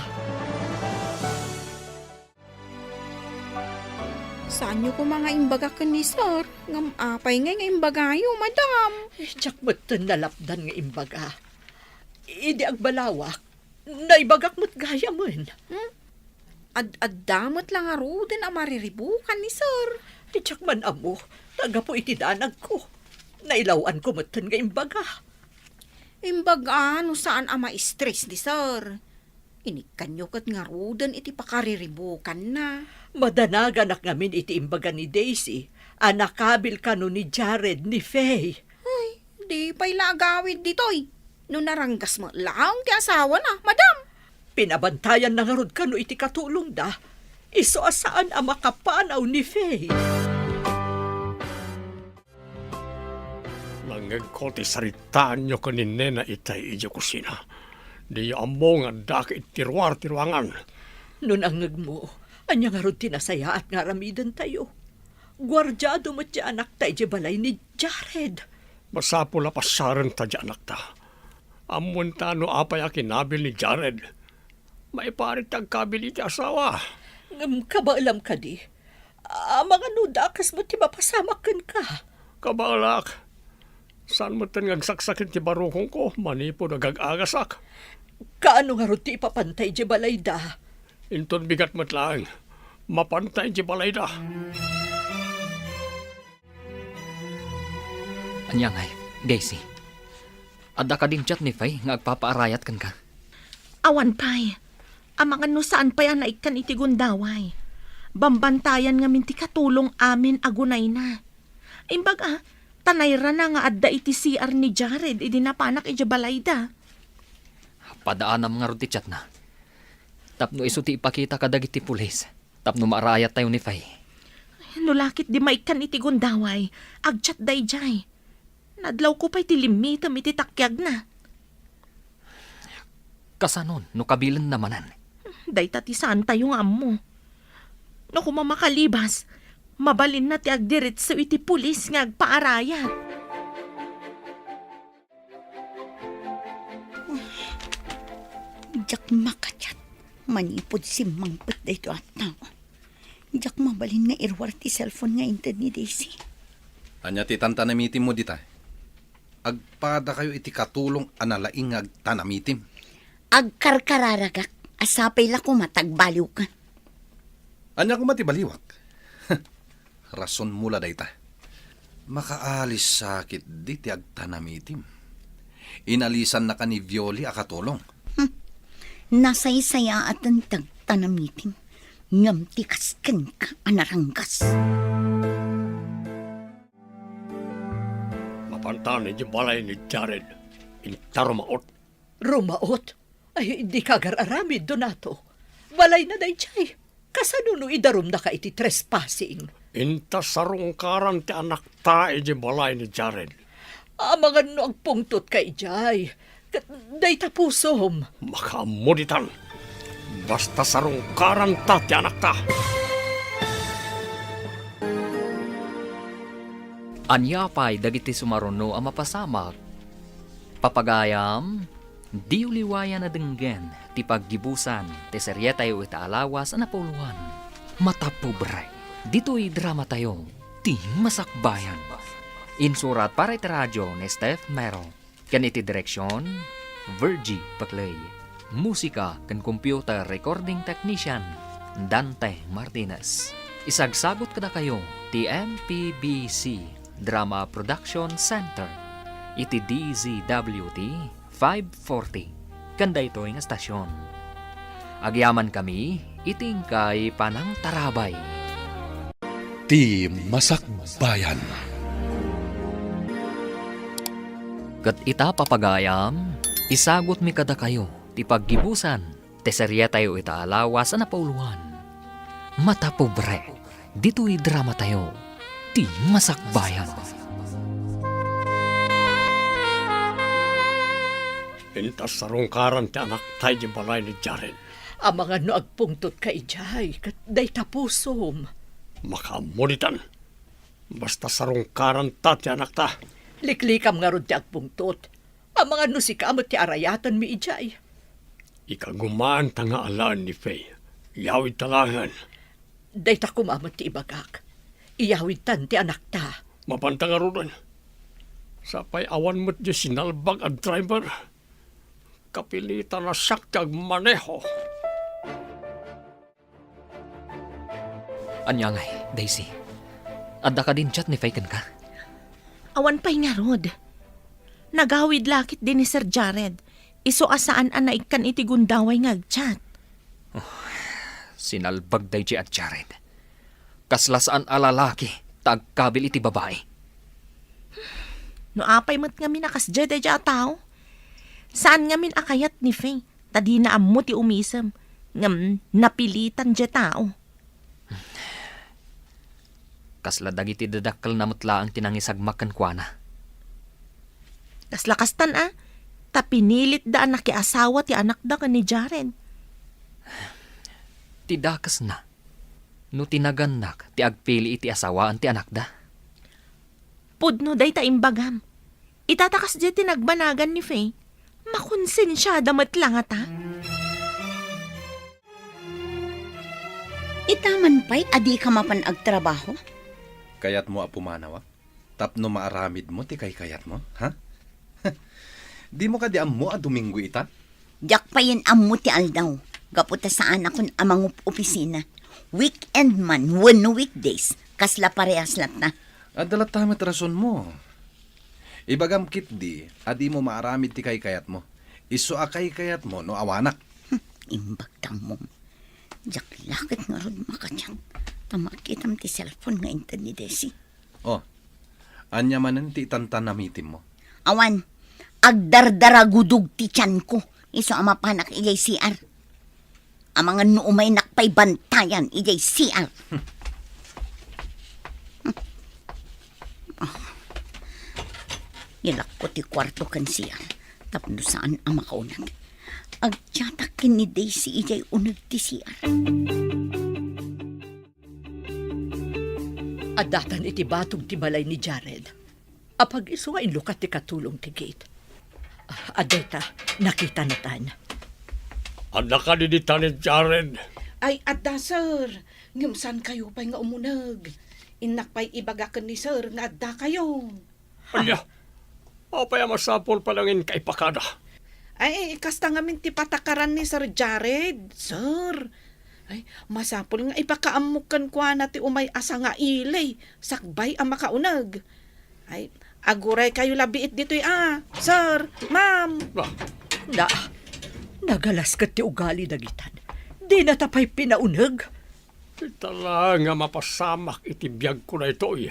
Saanyo koma nga imbagak ken ni Sir, ngem apay ngay nga imbagayo, madam? Eh, diak metten nalapdan nga imbaga. Idi agbalawak, naibagak met gayamen. Hmm? Ad-adda met la ngaruden a mariribukan ni Sir. Diak man ammo, ta gapu iti danagko. Nailaw-anko metten nga imbaga. Imbaga no saan a ma-stress ni Sir. Inikkanyo ket ngaruden iti pakariribukanna. Madanaganak ngamin iti imbaga ni Daisy a nakabil kano ni Jared ni Faye. Ay, di pay la agawid ditoy. No naranggas met laeng ti asawana, madam. Pinabantayanna ngarud kano iti katulongda. Isu a saan a makapanaw ni Faye. Nangngegko ti saritaanyo ken ni Nena itay idiay kusina. Diyo ammo nga addaak iti ruar ti ruangan. No nangngegmo, ania ngarud ti nasayaat nga aramidentayo? Guardiado met ti anakta idiay balay ni Jared. Masapul a pasiarenta ti anakta. Ammoenta no apay a kinabil ni Jared. Maiparit ti agkabil iti asawa. Ngem kabaelam kadi? Amangan no dakes met ti mapasamak kenka. Kabaelak. Saan metten nga agsaksaken ti barukongko manipud agag-agasak. Kaano ngarud ti ipapantay idiay balayda? Inton bigat met laeng, mapantay idiay balayda. Ania ngay, Daisy? Adda kadin chat ni Faye nga agpapaarayat kenka? Awan pay. Amangan no saan pay a naikkan iti gundaway. Bambantayan ngamin ti katulong amin a gunayna. Imbag a, ta nairana nga adda iti C R ni Jared idi napanak idiay balayda. Padaanam ngarud ti chatna. Tapno isu ti ipakita kadagiti pulis. Tapno maarayattayo ni Faye. No la ketdi maikkan iti gundaway, agchat daydiay. Nadlawko pay ti limmitem iti takiagna. Kasanon no kabilenna manen? Dayta ti saantayo nga ammo. No koma makalibas, mabalinna ti agdiretso iti pulis nga agpaarayat. Diak makachat manipud simmangpet daytoy a tao. Diak mabalin nga iruar ti cellphone nga inted ni Daisy. Ania ti tantanamitimmo dita? Agpadakayo iti katulong a nalaing nga agtanamitim. Agkarkararagak a sapay la koma ta agbaliwka. Ania koma ti baliwak? Rasonmo la dayta. Makaalis sa ketdi ti agtanamitim. Inalisannaka ni Violi a katulong. Hmm. Nasaysayaaten ti agtanamitim, ngem ti kas kenka a naranggas. Mapantan idiay balay ni Jared, inta rumaot. Rumaot? Ay, dika agar-aramid, Donato. Balayna daydiay. Kasano no idarumnaka iti trespassing? Inta sarungkaran ti anakta idiay balay ni Jared. Amangan no agpungtotka idiay. Ket dayta pusom. Makaammo ditan. Basta sarungkaranta ti anakta. Ania pay dagiti sumaruno a mapasamak? Papagayam, diyo liwayan a denggen ti paggibusan ti serietayo ita a lawas a napauluan. Mata pobre, ditoy dramatayo, ti Masakbayan. Insurat para iti radio ni Steph Mero. Ken iti direksion, Virgie Paclay. Musika ken computer recording technician, Dante Martinez. Isagsagut kadakayo ti M P B C Drama Production Center iti D Z W T five forty ken daytoy nga stasyon. Agyamankami iti inkay panangtarabay. Ti Masakbayan. Ket ita, papagayam, isagutmi kadakayo ti paggibusan ti serietayo ita a lawas a napauluan. Mata pobre, ditoy dramatayo, Ti Masakbayan. Inta sarungkaran ti anakta idiay balay ni Jared. Amangan no agpungtotka idiay, ket dayta pusom. Makaammo ditan. Basta sarungkaranta ti anakta. Liklikam ngarud ti agpungtot. Amangan no sika met ti arayatenmi idiay. Ikagumaanta nga alaen ni Faye. Iyawidta laengen. Dayta koma met ti ibagak. Iyawidtan ti anakta. Mapanta ngaruden. Sapay awan met diay sinalbag a driver. Kapilitan a siak ti agmaneho. Ania ngay, Daisy? Adda kadin chat ni Faye kenka? Awan pay ngarud. Nagawid la ketdi ni Sir Jared. Isu a saan a naikkan iti gundaway nga agchat. Oh, sinalbag daydi a Jared. Kasla saan a lalaki ta agkabil iti babai. No apay met ngamin a kasdiay daydi a tao? Saan ngamin a kayat ni Faye, ta dina ammo ti umisem, ngem napilitan diay tao. Kasla dagiti dadakkelna met laeng ti nangisagmak kenkuana. Kasla kastan a, ta pinilitda a nakiasawa ti anakda ken ni Jared. Ti dakesna, no ti nagannak ti agpili iti asawaan ti anakda. Pudno dayta imbagam. Ita ta kasdiay ti nagbanagan ni Faye, makonsensiada met la ngata. Ita man pay a dika mapan agtrabaho? Kayatmo a pumanawak tapno maaramidmo ti kaykayatmo, ha? Dimo kadi ammo a Domingo ita? Diak payen ammo ti aldaw, gapu ta saanakon a mangup-opisina. Weekend man wenno weekdays, kasla parehas latta. Adda latta met rasonmo. Ibagam ketdi a dimo maaramid ti kaykayatmo. Isu a kaykayatmo no awanak. Hm, imbag ta ammom. Diak la ket ngarud makachat ta makitam ti cellphone nga inted ni Desi. Oh, ania manen ti itantan a meetingmo? Awan, agdardaragudog ti tianko isu a mapanak idiay C R. Amangan no umaynak pay bantayan idiay C R. Ah, ilakko ti kuarto ken C R tapno saan a makauneg. Agchatak ken ni Daisy idiay uneg ti C R. Addatan iti batog ti balay ni Jared. Apag-isu nga inlukat ti katulong ti gate. Ah, adda ita, nakitanatan. Adda kadi dita ni Jared? Ay, adda, sir. Ngem saankayo pay nga umuneg. Innak pay ibaga ken ni sir nga addakayo. Ania? Apay a masapul pay laeng inka ipakada? Ay, kasta ngamin ti patakaran ni Sir Jared, sir. Ay, masapul nga ipakaammok kenkuana ti umay a sangaili, sakbay a makauneg. Ay, aguraykayo la biit ditoy a, sir, ma'am. Ah. Na, nagalas ket ti ugali dagitan. Dinata pay pinauneg. Ita la nga mapasamak iti biagko daytoy.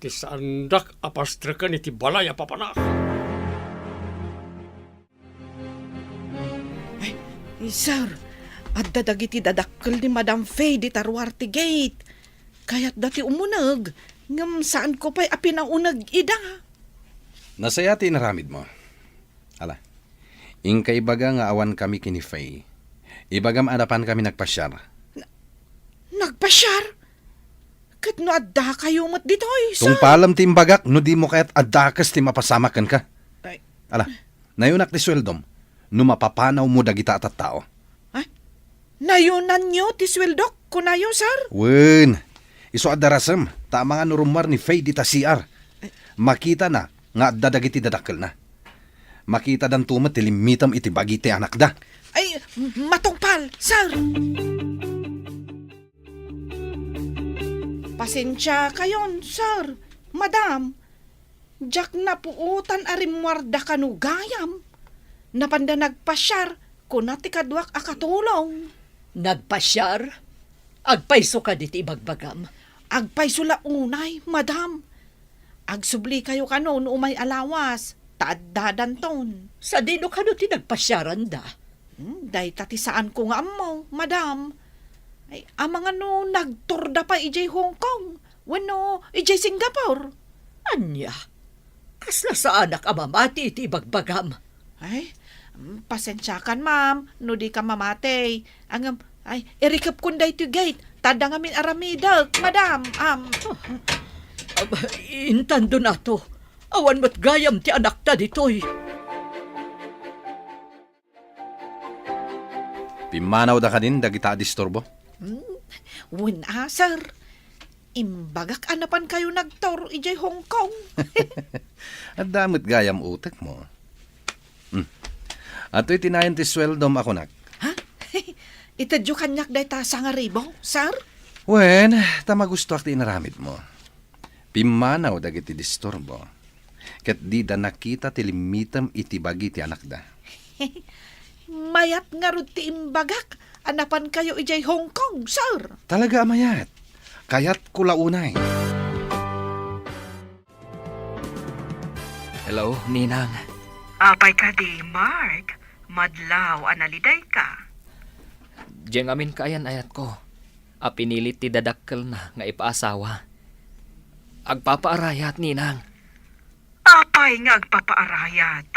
Ti saandak a pastreken iti balay a papanak. Ay, sir, adda dagiti dadakkel ni Madam Faye dita ruar ti gate. Kayatda ti umuneg, ngem saanko pay a pinauneg ida. Nasayaat ti inaramidmo. Ala, inka ibaga nga awankami ken ni Faye. Ibagam a napankami nagpasiar. Na-, nagpasiar? Ket no addakayo met ditoy, sir? Tungpalem ti imbagak no dimo kayat a dakes ti mapasamak kenka. Ay. Ala, nayonak ti sueldom no mapapanawmo dagita a tattao. Ay, nayonanyo ti sueldok, kunayo, sir? Wen, isu a darasem, ta amangan no rummuar ni Faye dita C R. Makitana nga adda dagiti dadakkelna. Makitadanto met ti limmitem iti bagi ti anakda. Ay, matungpal, sir! Pasensiakayon, sir, madam. Diak napuotan a rimmuarda kano gayam. Napanda nagpasiar, kuna ti kaduak a katulong. Nagpasiar? Agpayso kadi ti ibagbagam? Agpayso la unay, madam. Agsublikayo kano no umay a lawas, ta addadanton. Sadino kano ti nagpasiaranda? Hmm, dayta ti saanko nga ammo, madam. Ay, amangan no nagtourda pay idiay Hong Kong wenno idiay Singapore. Ania? Kasla saanak a mamati iti ibagbagam? Ay, mm, pasensiakan, ma'am, no dika mamati. Ngem, ay, irikepkon daytoy gate, ta adda ngamin aramidek, madam. Am. Aba, intan, Donato, awan met gayam ti anakta ditoy. Pimmanawda kadin dagita a disturbo? Hmm, wen a, sir. Imbagak a napankayo nagtour idiay Hong Kong. Adda met gayam utekmo. Hmm. Atoy ti nayon ti sueldom a kunak. Ha? Itedyo kaniak dayta sangaribu, sir? Wen, ta magustoak ti inaramidmo. Pimmanaw dagiti disturbo, ket dida nakita ti limmitem iti bagi ti anakda. Mayat ngarud ti imbagak a napankayo idiay Hong Kong, sir. Talaga a mayat. Kayatko la unay. Hello, Ninang. Apay kadi, Mark? Madlaw a nalidayka. Diay ngamin kaayan-ayatko a pinilit ti dadakkelna nga ipaasawa. Agpapaarayat, Ninang. Apay nga agpapaarayat?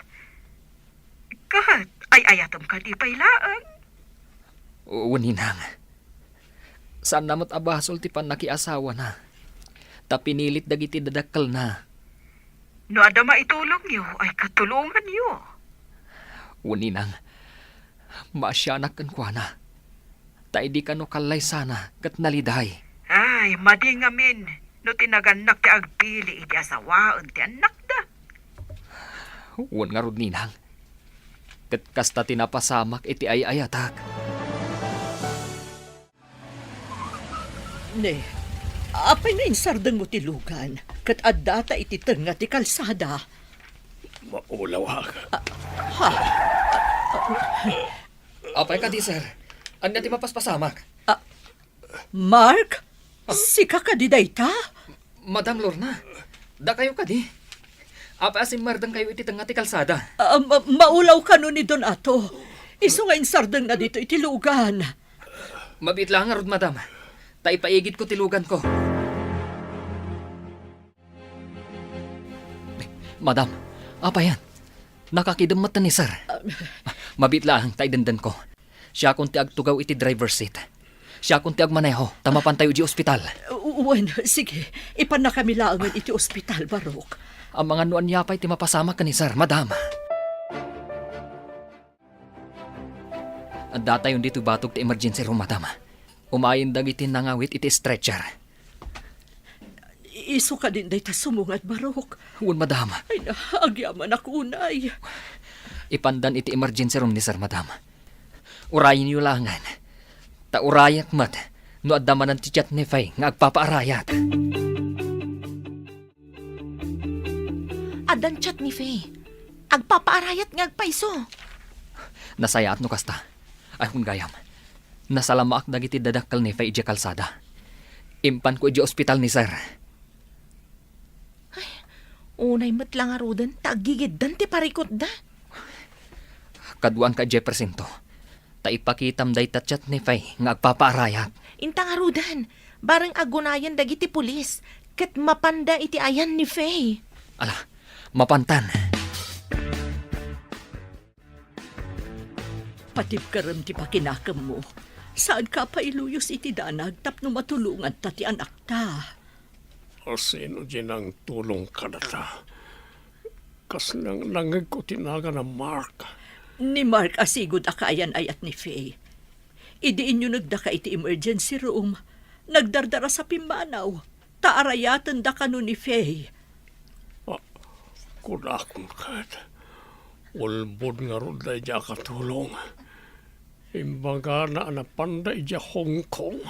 Ket ay-ayatem kadi pay laeng? Wen, Ninang. Saanna met a basol ti pannakiasawana, ta pinilit dagiti dadakkelna. No adda maitulongyo, ay katulonganyo. Wen, Ninang. Maasianak kenkuana. Ta idi kano kallaysana ket naliday. Ay, madi ngamin no ti nagannak ti agpili iti asawaen ti annakda. Wen ngarud, Ninang. Ket kasta ti napasamak iti ay-ayatak. Ne, apay nga insardengmo ti lugan ket addata iti tengnga ti kalsada? Maulawak. Ah, ha? Apay kadi, sir? Ania ti mapaspasamak? Ah, Mark? Ah. Sika kadi dayta? Madam Lorna, dakayo kadi? Apay a simmardengkayo iti tengnga ti kalsada? Ah, ma-, maulaw kano ni Donato. Isu nga insardengna ditoy iti lugan. Mabiit laeng ngarud, madam. Ta ipaigidko ti luganko. Madam, apayan? Nakakidem met ni sir. Ah. Mabiit laeng ta idendenko. Siakon ti agtugaw iti driver seat. Siakon ti agmaneho, ta mapantayo idiay ospital. U-, wen, sige. Ipannakami laengen iti ospital, Barok. Amangan no ania pay ti mapasamak ken ni sir, madam. Addatayon ditoy batog ti emergency room, madam. Umayen dagiti nangawit iti stretcher. Isu kadin dayta sumungad, Barok? Wen, madam. Ay, na, agyamanak unay. Ipandan iti emergency room ni sir, madam. Urayenyo laengen. Ta urayak met no adda manen ti chat ni Faye nga agpapaarayat. Addan chat ni Faye. Agpapaarayat nga agpayso. Nasayaat no kasta. Ay, kun gayam, nasalamaak dagiti dadakkel ni Faye idiay kalsada. Impanko idiay ospital ni sir. Ay, unay met la ngaruden ta aggigiddan ti parikutda. Kaduaanka idiay presinto. Ta ipakitam dayta chat ni Faye nga agpapaarayat. Inta ngaruden, bareng agunayen dagiti pulis, ket mapanda iti ayan ni Faye. Ala, mapantan. Patibkerem ti pakinakemmo. Saanka pay luyos iti danag tapno matulonganta ti anakta. Asino diay nangtulong kadata? Kas nang-, nangngegko ti nagan a Mark. Ni Mark a sigud a kaayan-ayat ni Faye. Idi inyunegdaka iti emergency room, nagdardarasa pimmanaw, ta arayatenda kano ni Faye. Ah, kunakon ket, ulbod ngarud daydi a katulong. Imbagana a napanda idiay Hong Kong.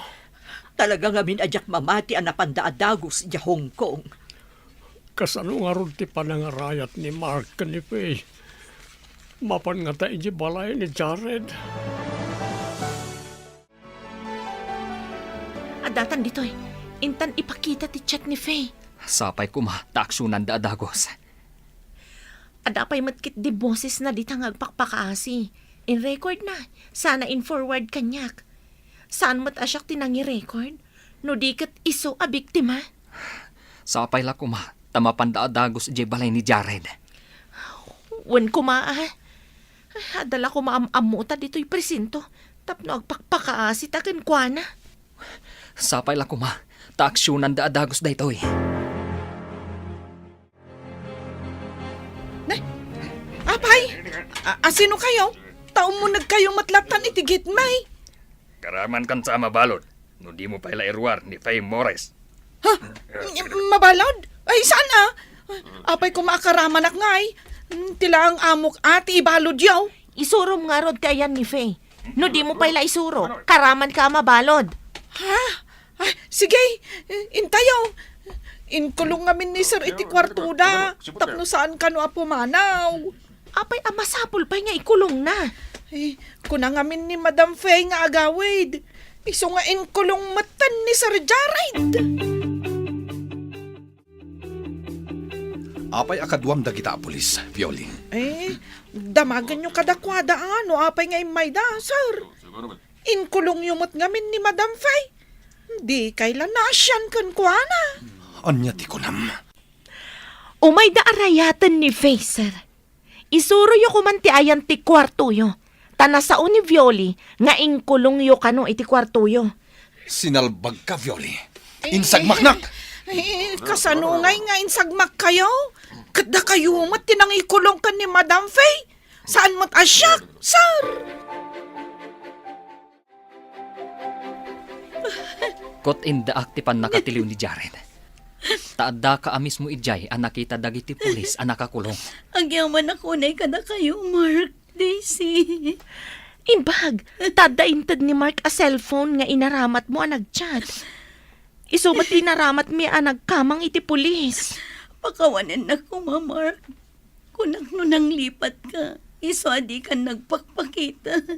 Talaga ngamin a diak mamati a napanda a dagus idiay Hong Kong. Kasano ngarud ti panangarayat ni Mark ken ni Faye? Mapan ngata idiay balay ni Jared? Addatan ditoy. Intan ipakita ti chat ni Faye. Sapay koma ta aksionanda a dagus. Adda pay met ketdi bosesna dita nga agpakpakaasi. In-record na. Sana in-forward kaniak. Saan met a siak ti nangi-record? No di ket isu a biktima? Sapay la koma ta mapanda a dagus idiay balay ni Jared. Wen koma a. Adda la koma am-ammota ditoy presinto tapno agpakpakaasita kenkuana. Sapay la koma ta aksionanda a dagus daytoy. Ne? Apay? A-, asino kayo? Ta ummuneg kayo met lattan iti gitmay. Karamankan sa a mabalud, no dimo pay la iruar ni Faye Morris. Ha? Mabalud? Ay, saan a? Apay koma a karamanak ngay? Ti laeng amok a ti ibaludyo. Isurom ngarud ti ayan ni Faye. No dimo pay la isuro, karamanka a mabalud. Ha? Ah, sige, intayo. Inkulong ngamin ni Sir iti kuartoda, tapno saan kano a pumanaw. Apay a masapul pay nga ikulongna? Eh, kuna ngamin ni Madam Faye nga agawid. Isu nga inkulong metten ni Sir Jared. Apay a kaduam dagita a pulis, Violin? Eh, damagenyo kadakuada a no apay nga immayda, sir. Inkulongyo met ngamin ni Madam Faye. Dikay la naasian kenkuana. Ania ti kunam? Umayda a rayaten ni Faye, sir. Isuroyo koman ti ayan ti kuartoyo, ta nasao ni Violi nga inkulongyo kano iti kuartoyo. Sinalbagka, Violi. Insagmaknak! Eh, kasano ngay nga insagmakkayo? Ket dakayo met ti nangikulong ken ni Madam Faye. Saan met a siak, sir? Ket indaak ti pannakatiliw ni Jared. Ta addaka a mismo idiay a nakita dagiti pulis a nakakulong. Agyamanak unay kadakayo, Mark, Daisy. Imbag, ta adda inted ni Mark a cellphone nga inaramatmo a nagchat. Isu met ti inaramatmi a nagkamang iti pulis. Pakawanennak koma, Mark. Kunak no nanglipatka, isu a dikan nagpakpakita.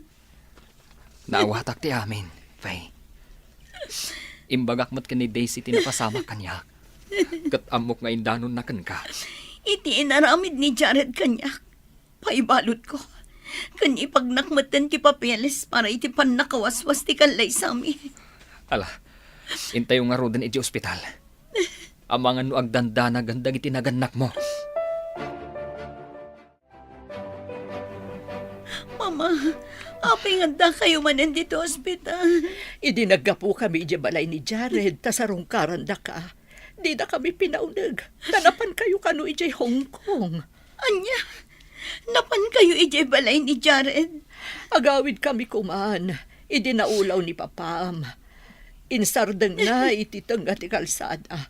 Naawatak ti amin, Faye. Imbagak met ken ni Daisy ti napasamak kaniak. Ket ammok nga indanonna kenka. Iti inaramid ni Jared kaniak, paibaludko. Ken ipagnak metten ti papeles para iti pannakawaswas ti kallaysami. Ala, intayo ngaruden iti ospital. Amangan no agdandanagan dagiti nagannakmo. Mama, apay nga addakayo manen ditoy ospital? Idi naggapukami idiay balay ni Jared ta sarungkarandaka, didakami pinauneg ta napankayo kano idiay Hong Kong. Ania? Napankayo idiay balay ni Jared? Agawidkami koman idi naulaw ni Papam. Insardengna iti tengnga ti kalsada.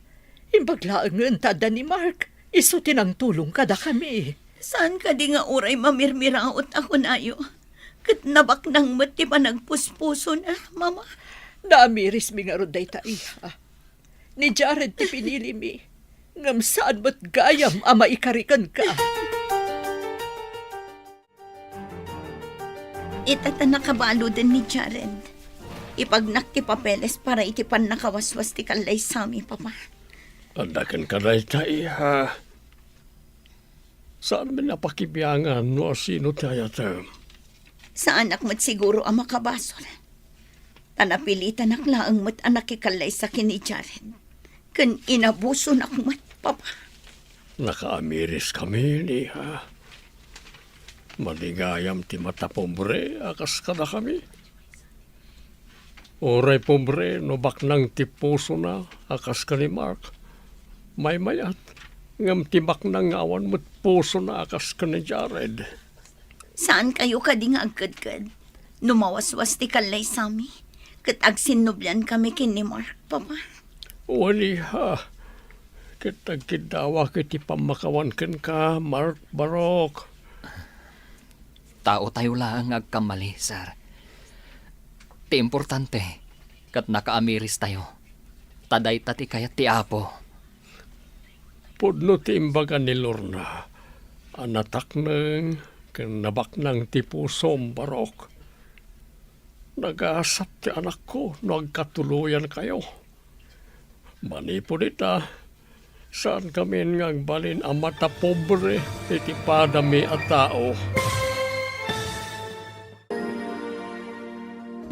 Imbag laengen ta adda ni Mark, isu ti nangtulong kadakami. Saan kadi nga uray mamirmiraot a kunayo? Ket nabaknang met ti panagpuspusona, Mama. Naamirismi ngarud dayta, iha. Ni Jared ti pinilimi, ngem saan met gayam a maikari kenka. Ita ta nakabaluden ni Jared. Ipagnak ti papeles para iti pannakawaswas ti kallaysami, Papa. Adda kenka dayta, iha. Saanmi a pakibiangan no asino ti ayatem. Saanak met siguro a makabasol. Ta napilitanak laeng met a nakikallaysa ken ni Jared. Ken inabusonak met, Papa. Nakaamiriskami, iha. Madi gayam ti matapobre a kas kadakami. Uray pobre no baknang ti pusona a kas ken ni Mark. Maymayat, ngem ti baknang nga awan met pusona a kas ken ni Jared. Saan kayo kadi nga agkedked? No mawaswas ti kallaysami, ket agsinnublian kami ken ni Mark, Papa. Wen, iha, ket agkiddawak iti pammakawan kenka, Mark Barok. Taotayo laeng nga agkammali, sir. Ti importante, ket nakaamiristayo. Ta dayta ti kayat ti Apo. Pudno ti imbaga ni Lorna a natakneng ken nabaknang ti pusom, Barok. Nagasat ti anakko no agkatuloyankayo. Manipud ita, saankamin nga agbalin a matapobre iti padami a tao.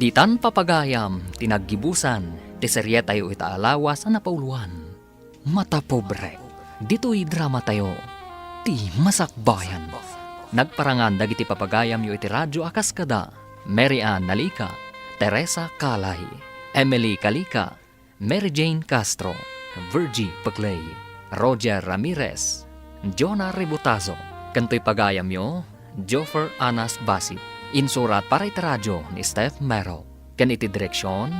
Ditan papagayam ti naggibusan ti serietayo ita a lawas a napauloan, Matapobre. Ditoy dramatayo, ti Masakbayan. Nagparangan dagiti papagayamyo iti radyo a kas kada Mary Ann Nalica, Teresa Calay, Emily Calica, Mary Jane Castro, Virgie Peclay, Roger Ramirez, Jonah Rebotazo, ken toy pagayamyo, Joffer Anas Basit. Insurat para iti radyo ni Steph Mero, ken iti direksion,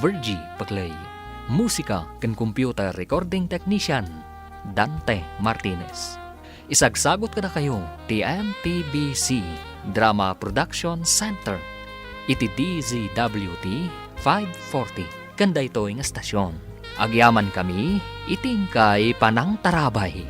Virgie Peclay. Musika ken computer recording technician, Dante Martinez. Isagsagut kadakayo ti M P B C Drama Production Center iti D Z W T five forty ken daytoy nga estasion. Agyamankami iti inkay panangtarabay.